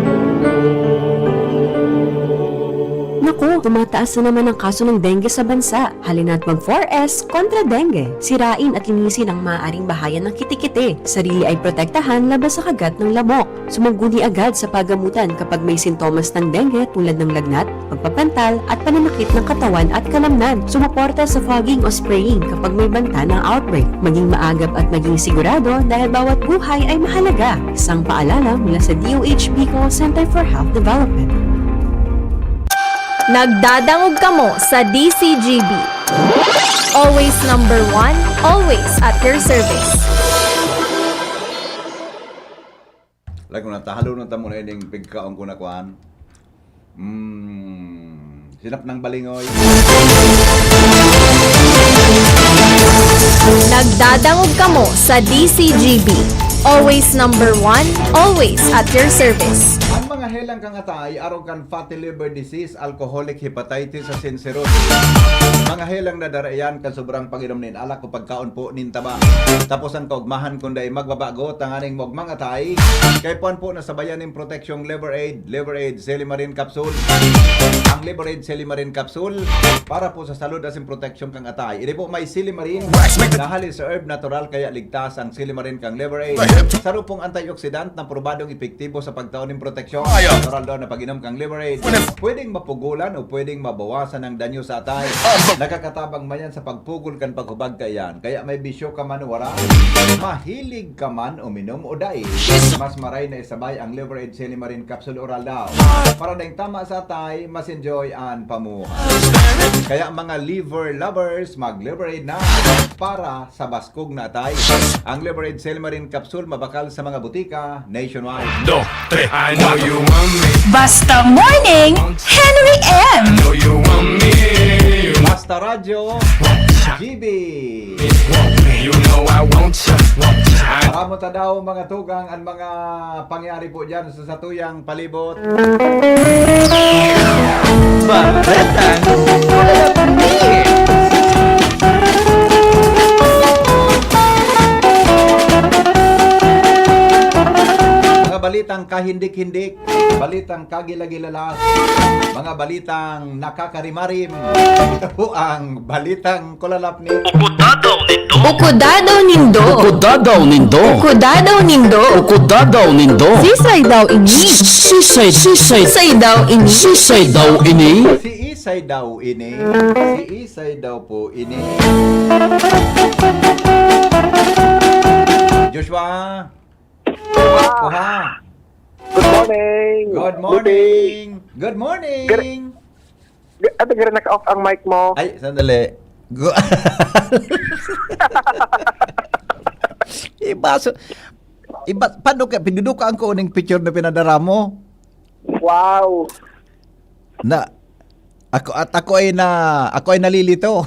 Naku, tumataas na naman ang kaso ng dengue sa bansa. Halina't mag four S kontra dengue. Sirain at linisin ang maaaring bahayan ng kitikiti. Sarili ay protektahan laban sa kagat ng lamok. Sumangguni agad sa pagamutan kapag may sintomas ng dengue tulad ng lagnat, pagpapantal, at pananakit ng katawan at kalamnan. Sumuporta sa fogging o spraying kapag may banta ng outbreak. Maging maagap at maging sigurado dahil bawat buhay ay mahalaga. Isang paalala mula sa D O H Bicol Center for Health Development. Nagdadangog kamo sa D C G B. Always number one, always at your service. Like mo na, tahalonon ta muna ining pigkaon ko na kuan. Mm, sinap ng balingoy. Nagdadangog kamo sa D C G B. Always number one, always at your service. Ang mga helang kang atay, arog kan fatty liver disease, alcoholic hepatitis asin cirrhosis. Mga helang na dara iyan kan sobrang pag-inom nin alak o pagkaon po nin taba. Tapos ang kaugmahan kun dai magbabago, tanganing maugmang atay, kaipuhan po na sabayan nin proteksyong Liver Aid, Liver Aid Silimarin Capsule. Ang Liver Aid Silimarin Capsule para po sa salud asin proteksyon kang atay. Ini po may silimarin na hali sa herb natural, kaya ligtas ang silimarin kang Liver Aid. Saro pong antioxidant na probadong epektibo sa pagtao nin proteksyon. Natural daw na pag-inom kang Liver Aid. Pwedeng mapugulan o pwedeng mabawasan ang danyo sa atay. Nakakatabang man yan sa pagpugol kan paghubag kaiyan. Kaya may bisyo ka man o wala, mahilig ka man uminom o dai, mas maray na isabay ang Liver Aid Silimarin Capsule Oral daw. Para daing tama sa atay, mas enjoy an pamuhay. Kaya mga liver lovers, mag-Liver Aid na para sa baskog na atay. Ang Liver Aid Silimarin Capsule mabakal sa mga butika nationwide. Dos, tres, I know you want me. Basta Morning, Henry M. Know you want me. Basta Radyo, G B. You know I want you. Para mo ta daw, mga tugang, ang mga pangyari po dyan sa satuyang palibot. Baretang Minute. Mga balitang kahindik-hindik, balitang kagilagilala, mga balitang nakakarimarim. Ito po ang balitang kulalap ni Ukudadaw nindo. Ukudadaw nindo. Ukudadaw nindo. Ukudadaw nindo. Ukudadaw nindo. Sisay daw ini? Sisay, sisay. Sisay daw ini? Sisay daw ini? Si Isay daw ini. Si Isay daw po ini. Joshua. Kuha. Good morning. Good morning. Good morning. Gre- G- Ate Gre, naka-off ang mic mo. Ay, sandali. Gu- Iba, so, iba, paano ka, pinudukaan ko uning picture na pinadara mo? Wow. Na, ako, at ako ay na, ako ay nalilito.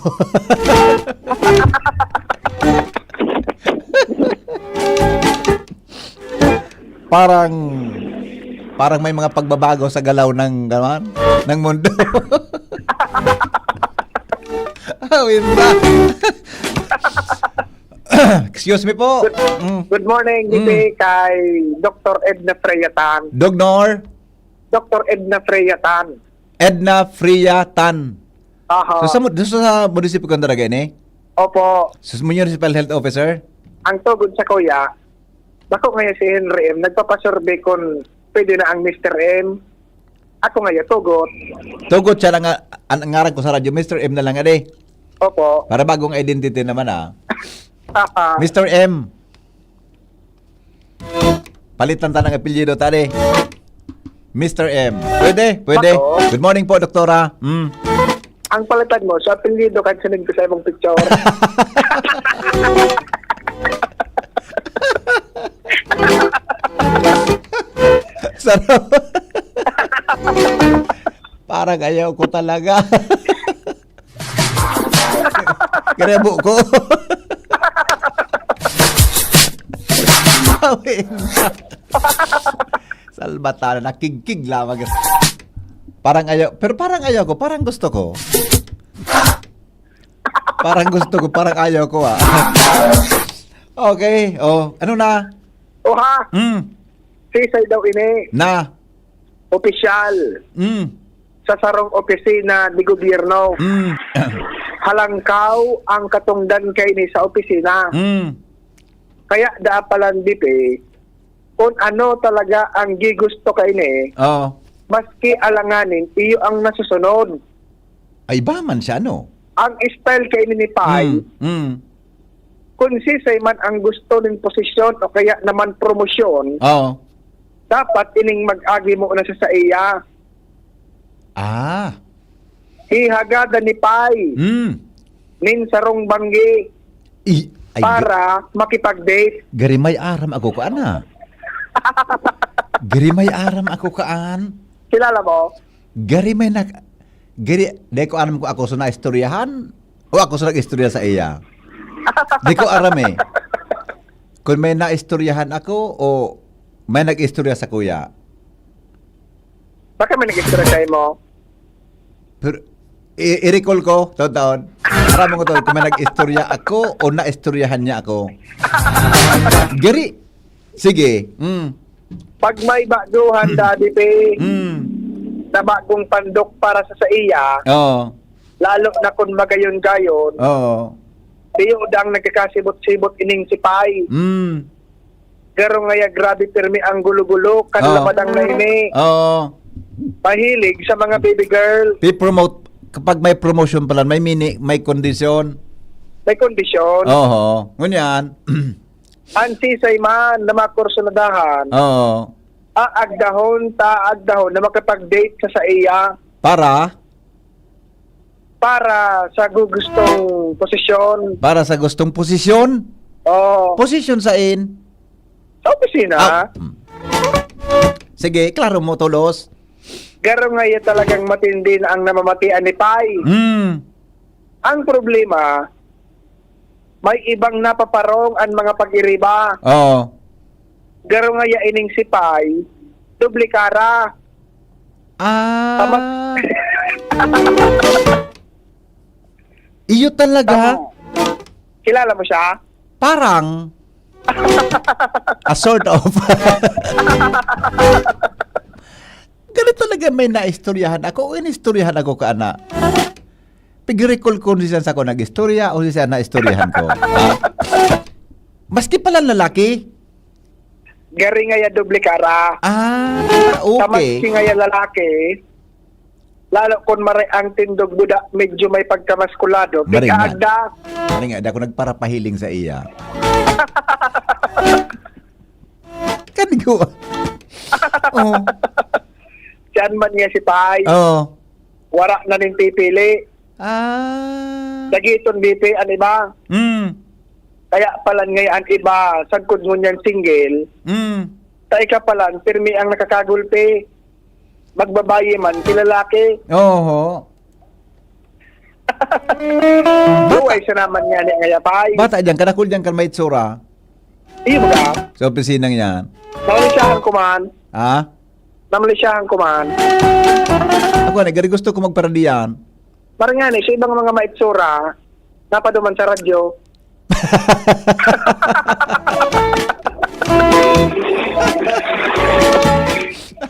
Parang, parang may mga pagbabago sa galaw ng, gawan, ng mundo. Awin ba? Excuse me po. Good, Mm. good morning, Mm. G P, kay Doktor Edna Freya Tan. Dognor? Doktor Edna Freya Tan. Edna Freya Tan. Aha. So, sa mu-, sa munisipyo kang Daraga ini? Opo. Sa municipal health officer? Ang tugon sa kuya, bako ngayon si Henry M, nagpapasurvey kung pwede na ang Mister M. Ako ngayon, tugot. Tugot siya lang, ah, ang ngaran ko sa radyo, Mister M na lang, ade. Opo. Para bagong identity naman, ah. Mister M. Palitan ta ng apelyido, tadi. Mister M. Pwede? Pwede? Ako? Good morning po, Doktora. Mm. Ang palitan mo, sa apelyido, kahit sinend ko sa imong picture. Sarap. Parang ayaw ko talaga. Grabo ko. Awin na. Salbatan, nakigkig lamang. Parang ayaw, pero parang ayaw ko, parang gusto ko. Parang gusto ko, parang ayaw ko, ah. Okay, oh, ano na? Oha, Hmm, sisay daw ini? Na? Opisyal. Hmm. Sa sarong opisina de gobyerno. Hmm. Halangkaw ang katungdan kaini sa opisina. Hmm. Kaya daa palan, G P, kung ano talaga ang gigusto kaini, Oo. maski alanganin, iyo ang nasusunod. Ay, iba man siya, no? Ang style kaini ni Pay, Hmm. Hmm. kung sisay man ang gusto nin posisyon o kaya naman promosyon, Oo. dapat ining mag-agi mo na sa saiya. Ah. Hihagadan ni Pay Hmm. nin sarong banggi I-, ay, para makipag-date. Gari may aram ako kaan, ha? Gari may aram ako kaan. Kilala mo? Gari may nak-, gari, di ko aram kung ako sa naistoryahan o ako sa nag-istorya sa iya. Di ko aram, eh. Kung may naistoryahan ako o may nag-istorya sa kuya? Baka may nag-istorya sa'yo mo? Pero, i-, i-recall ko, taon-taon. Aram mo ko, tol, kung may nag-istorya ako o naistoryahan niya ako. Gari. Sige. Mm. Pag may baguhan, Mm. Daddy P, Mm. na bagong pandok para sa saiya, Oo. lalo na kung magayon-gayon, Oo. tiyo dang nagkakasibot-sibot ining sipay. Mm. Garo ngaya grabe pirmi ang gulo-gulo, kan Oo. labadang na ini. Oo. Mahilig sa mga baby girl. Pi-promote, kapag may promotion pala, may mini-, may kondisyon. May kondisyon. Oho. Ngunyan. An sisay man na makursunadahan, Oo. aagdahon ta aagdahon na makipag-date sa saiya. Para? Para sa gugustong posisyon. Para sa gustong posisyon? Oo. Posisyon sain? Sa opisina. Ah, mm. Sige, klaro mo, tolos. Garo ngaya talagang matindi na ang namamatian ni Pai. Mm. Ang problema, may ibang napaparong an mga pag-iriba. Oo. Garo ngaya ining si Pai, doble kara. Ah. Tama. Iyo talaga? Tama. Kilala mo siya? Parang. A sort of. Ganito talaga may naistoryahan ako o inistoryahan ako ka, ana. Pigirikol ko ni siya sa ako nag-istorya o siya naistoryahan ko. Ha? Maski pala lalaki. Gari ngaya doble kara. Ah, Sa okay. maski ngaya lalaki, lalo kung mare ang tindog buda, medyo may pagkamaskulado, Maringat. pigkaagda. Maringat, ako nagparapahiling sa iya. Kanigo. Oh. Siyan man nga si Pai. Oh. Wara na nin pipili. Ah. Dagiton, D P, an iba. Mm. Kaya palan ngaya an iba, sagkod ngunyan single. Mm. Ta ika palan, pirmi ang nakakagulpi. Magbabayi man, ki lalaki. Oho. Buhay sa naman nga ni Ayapay. Bata diyan, kadakul diyan kan may itsura. Iyo ba? Sa opisinang yan. Namalisyahan ko man. Ha? Namalisyahan ko man. Ako, nagari gusto ko magparadiyan. Parang nga ni, sa ibang mga maitsura, napaduman sa radyo.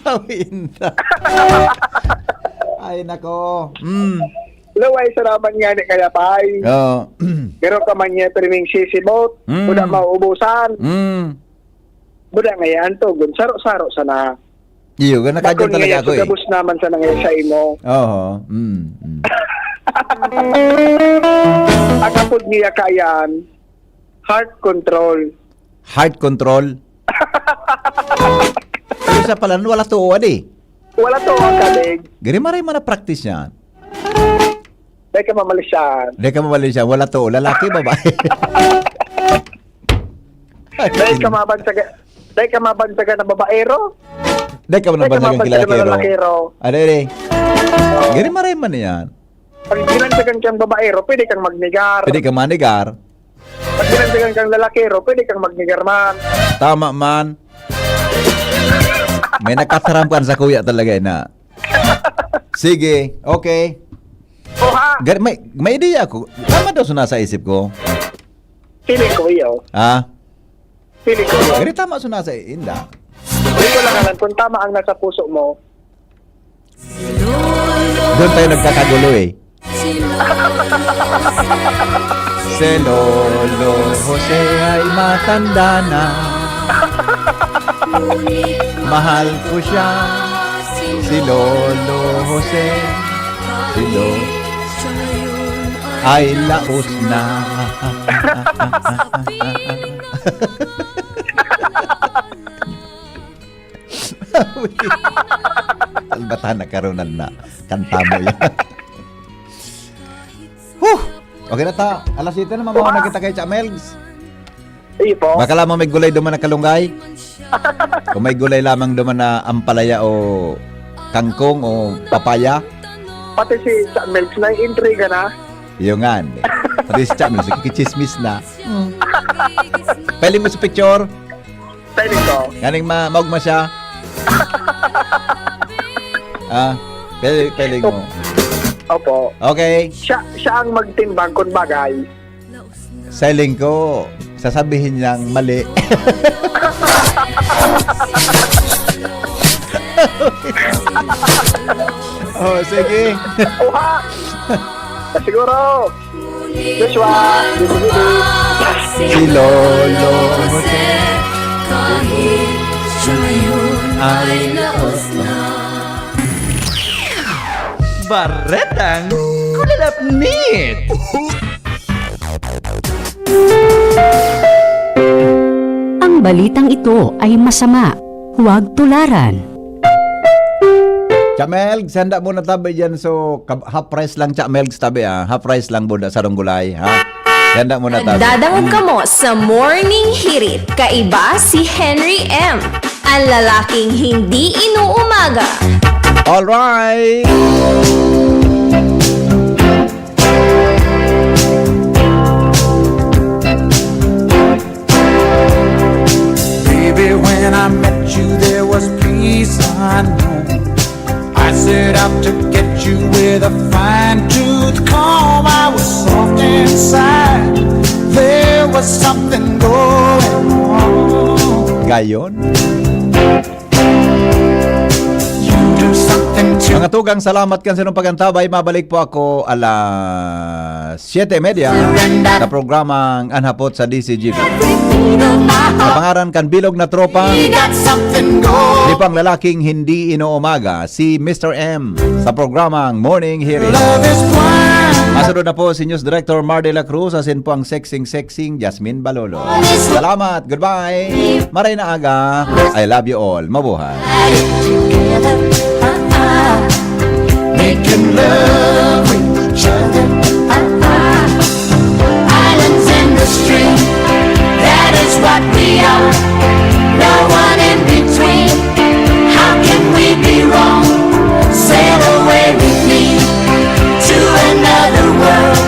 Awinda. Ay, nako. Mm. Luway sa naman nga ni Kayapay. Oo. Pero ka man niya priming sisibot, Mm. kuda mauubusan. Mm. Buda nga yan, tugon, saro-saro sana. Iyo, ganun ka Bakon dyan talaga nga ako, eh. Sugabos naman sa nangyay sa imo. Oho. Mm, mm. Ang apod niya kayan, heart control. Heart control? Pero sa palan, wala to, adi. Wala to, ang kalig. Gari maray man na practice niyan. Dahil ka mamalisyan. Dahil ka mamalisyan, wala to. Lalaki, babae. Dahil ka mabansagan, dahil ka mabansagan ng babaero. Dahil ka Dahil ka mabansagan mabansagan ng kilalakero. lalakero. Ano yun eh? Gani maray man yan. Pag ginansagan kang babaero, pwede kang magnegar. Pwede kang manigar. Pag ginansagan kang lalakero, pwede kang magnegar man. Tama man. May nakataram kan sa kuya talaga na. Sige, okay. Oha! Gar-, may, may ideya ako. Tama daw sa nasa isip ko. Feeling ko iyo. Ha? Feeling ko iyo. Gari tama sa nasa inda. Hindi ko lang alam kung tama ang nasa puso mo. Doon tayo nagkakagulo eh. Si Lolo Jose ay matanda na. Mahal ko siya. Si Lolo Jose. Si Lo-, ay laos na. Salbatan na karunan na. Kanta mo yan. Huh! Okay na ta. Alas siyete na, mamahaw na kita kay Cha Melgs. Iyo po. Baka lamang may gulay duman na kalunggay. Kung may gulay lamang duman na ampalaya o kangkong o papaya. Pati si Cha Melgs na intriga na. Iyo nga, eh. Pati si Chamel, sige, kichismis na. Pwede mo sa picture? Pwede ko. Ganing ma maugma siya? Ah, pwede, pwede mo. Opo. Okay, Siya, siya ang magtimbang kung bagay. sa hiling ko, sasabihin niyang mali. Oh, sige. Uha! Siguro, Joshua, Si Lolo Jose, kahit siya yun ay laos na. Baretang kulalapnit. Ang balitang ito ay masama. Huwag tularan. Chamelgs, handa muna tabi dyan. So, kab- half price lang, Chamelgs, tabi, ah. Half price lang, buda, sarong gulay, ha? Handa muna tabi. Dadangog kamo sa Morning Hirit. Kaiba si Henry M. Ang lalaking hindi inuumaga. Alright! Baby, when I met you, there was peace unknown. I set out to get you with a fine tooth comb. I was soft inside. There was something going on. Gayon. You do something to Mga tugang, salamat kan sinong pag-antabay. Mabalik po ako alas siyete y media sa programang Anhapot sa D C G B. Sa pangaran kan bilog na tropa, got something going. di pang lalaking hindi inuumaga, si Mister M sa programang Morning Hearing. Love is blind. Masunod na po si News Director Mar de la Cruz, asin po ang sexing-sexing Jasmine Balolo. Salamat, goodbye. Maray na aga. I love you all. Mabuhay. Together, uh-uh. Making love with each other, uh-uh. Islands in the stream, that is what we are. No one in between. How can we be wrong? Sail away with me to another world,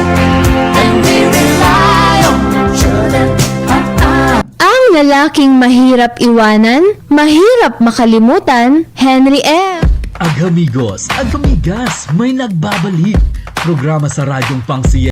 and we rely on each other, uh-uh. Ang lalaking mahirap iwanan, mahirap makalimutan, Henry M. Agamigos, agamigas, may nagbabalik. Programa sa radyong pang